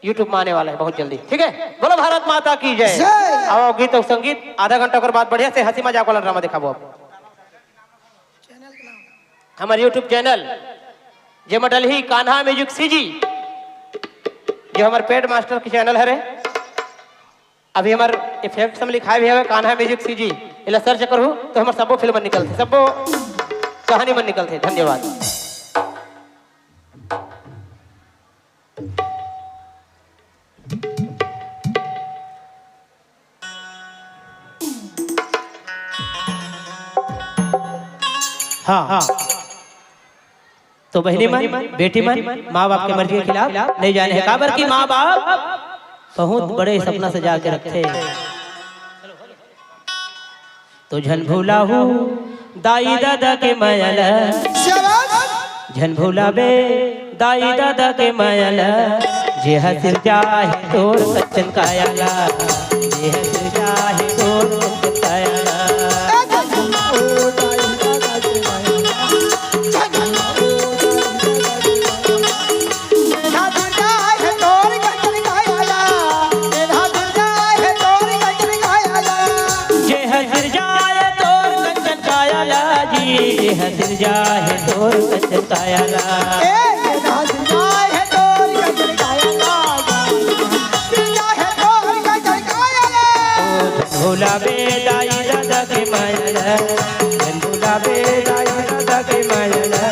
YouTube में आने वाला है बहुत जल्दी, ठीक है? बोलो भारत माता की जय। जय। आओ, गीत और संगीत, आधा घंटा के बाद बढ़िया से हंसी मजाक वाला ड्रामा दिखाबो अब। हमर YouTube channel, जेमा डलही कान्हा Music C G, जो हमर पेड मास्टर के channel हरे। अभी हमर effect में लिखाए भी हवे कान्हा Music C G, एला search करहू तो हमर सबो फिल्म निकलथे, सबो कहानी मन निकलथे। धन्यवाद। हाँ, हाँ। तो बहिनी मन, बेटी मन, माँ बाप के मर्जी के खिलाफ नहीं जाने हे, काबर कि माँ बाप बहुत बड़े सपना सजा के रखथे। तो झन भुलाहू दाई ददा के मया ल, शाबाश। झन भुलाबे दाई ददा के मया ल, जे ह सिरजा हे तोर कंचन काया ल, जे ह सिरजा हे तोर कंचन काया ल। जे ह सिरजाए तोर कंचन काया ला जी, जे ह सिरजाए तोर कंचन काया ला। ओ धन भुलाबे दाई ददा के मया ला, धन भुलाबे दाई ददा के मया ला।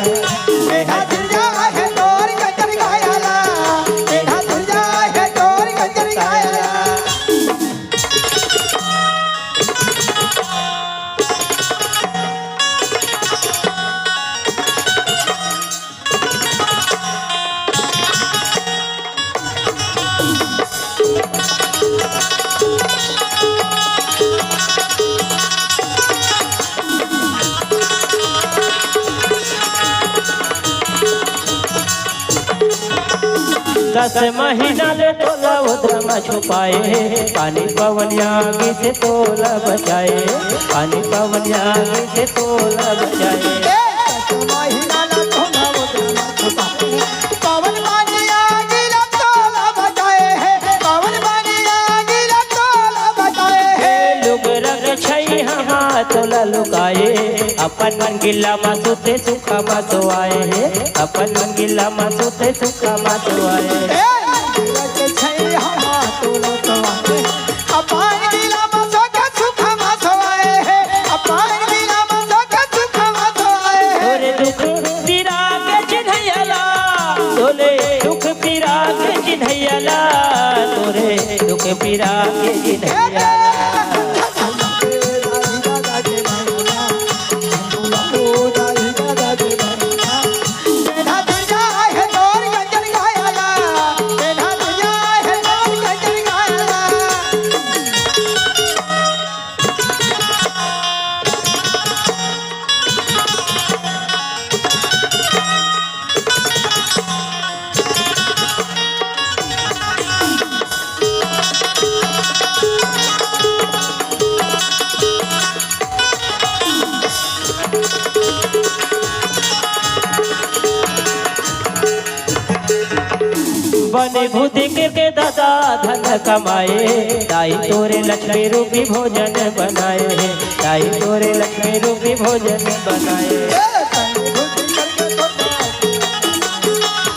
दस महीना ले तोला उदरा म छुपाए हे, पानी पवन आगी से तोला बचाए हे, पानी पवन आगी से तोला बचाए हे। ए, दस महीना ले तोला उदरा म छुपाए हे, पवन पानी आगी ले तोला बचाए हे, पवन पानी आगी ले तोला बचाए हे। लुगरा के छैहा म तोला लुकाए, अपन मन गिला म सुते सुखा म सोआए हे, अपन मन गिला म सुते सुखा म सोआए हे। ए, गिला के छैहा म तोला सोआए हे, अपन गिला म सुते सुखा म सोआए हे, अपन गिला म सुते सुखा म सोआए हे। तोरे दुख पीरा के चिन्हैया ला, तोरे दुख पीरा के चिन्हैया ला, तोरे दुख पीरा के चिन्हैया ला। बने भूति के, के दादा धन कमाए, दाई तोरे लक्ष्मी रूपी भोजन बनाए हे, दाई तोरे लक्ष्मी रूपी भोजन बनाए हे।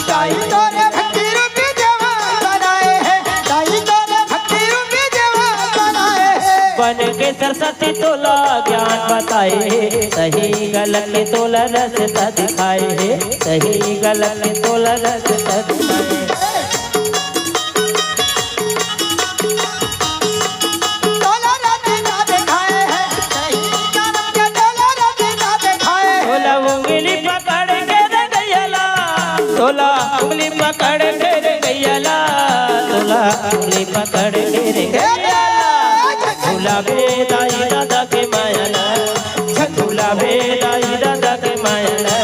दाई तोरे भक्ति रूपी जवान बनाए हे, दाई तोरे भक्ति रूपी जवान बनाए हे। बन के सरस्वती तोला ज्ञान बताए हे, सही गलत के तोला रस्ता दिखाए हे, सही गलत के तोला रस्ता दिखाए हे। तोला रस्ता दिखाए हे, सही गलत के तोला रस्ता दिखाए हे। तोला उंगली पकड़ के रे गैया ला, तोला उंगली पकड़ के रे गैया ला, तोला उंगली पकड़ के रे गैया ला। झूला बे दाई दादा के माया ला, झूला बे दाई दादा के माया ला।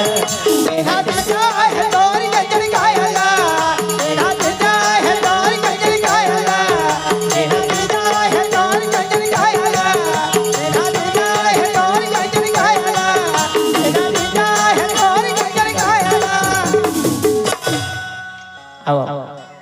आओ, आओ।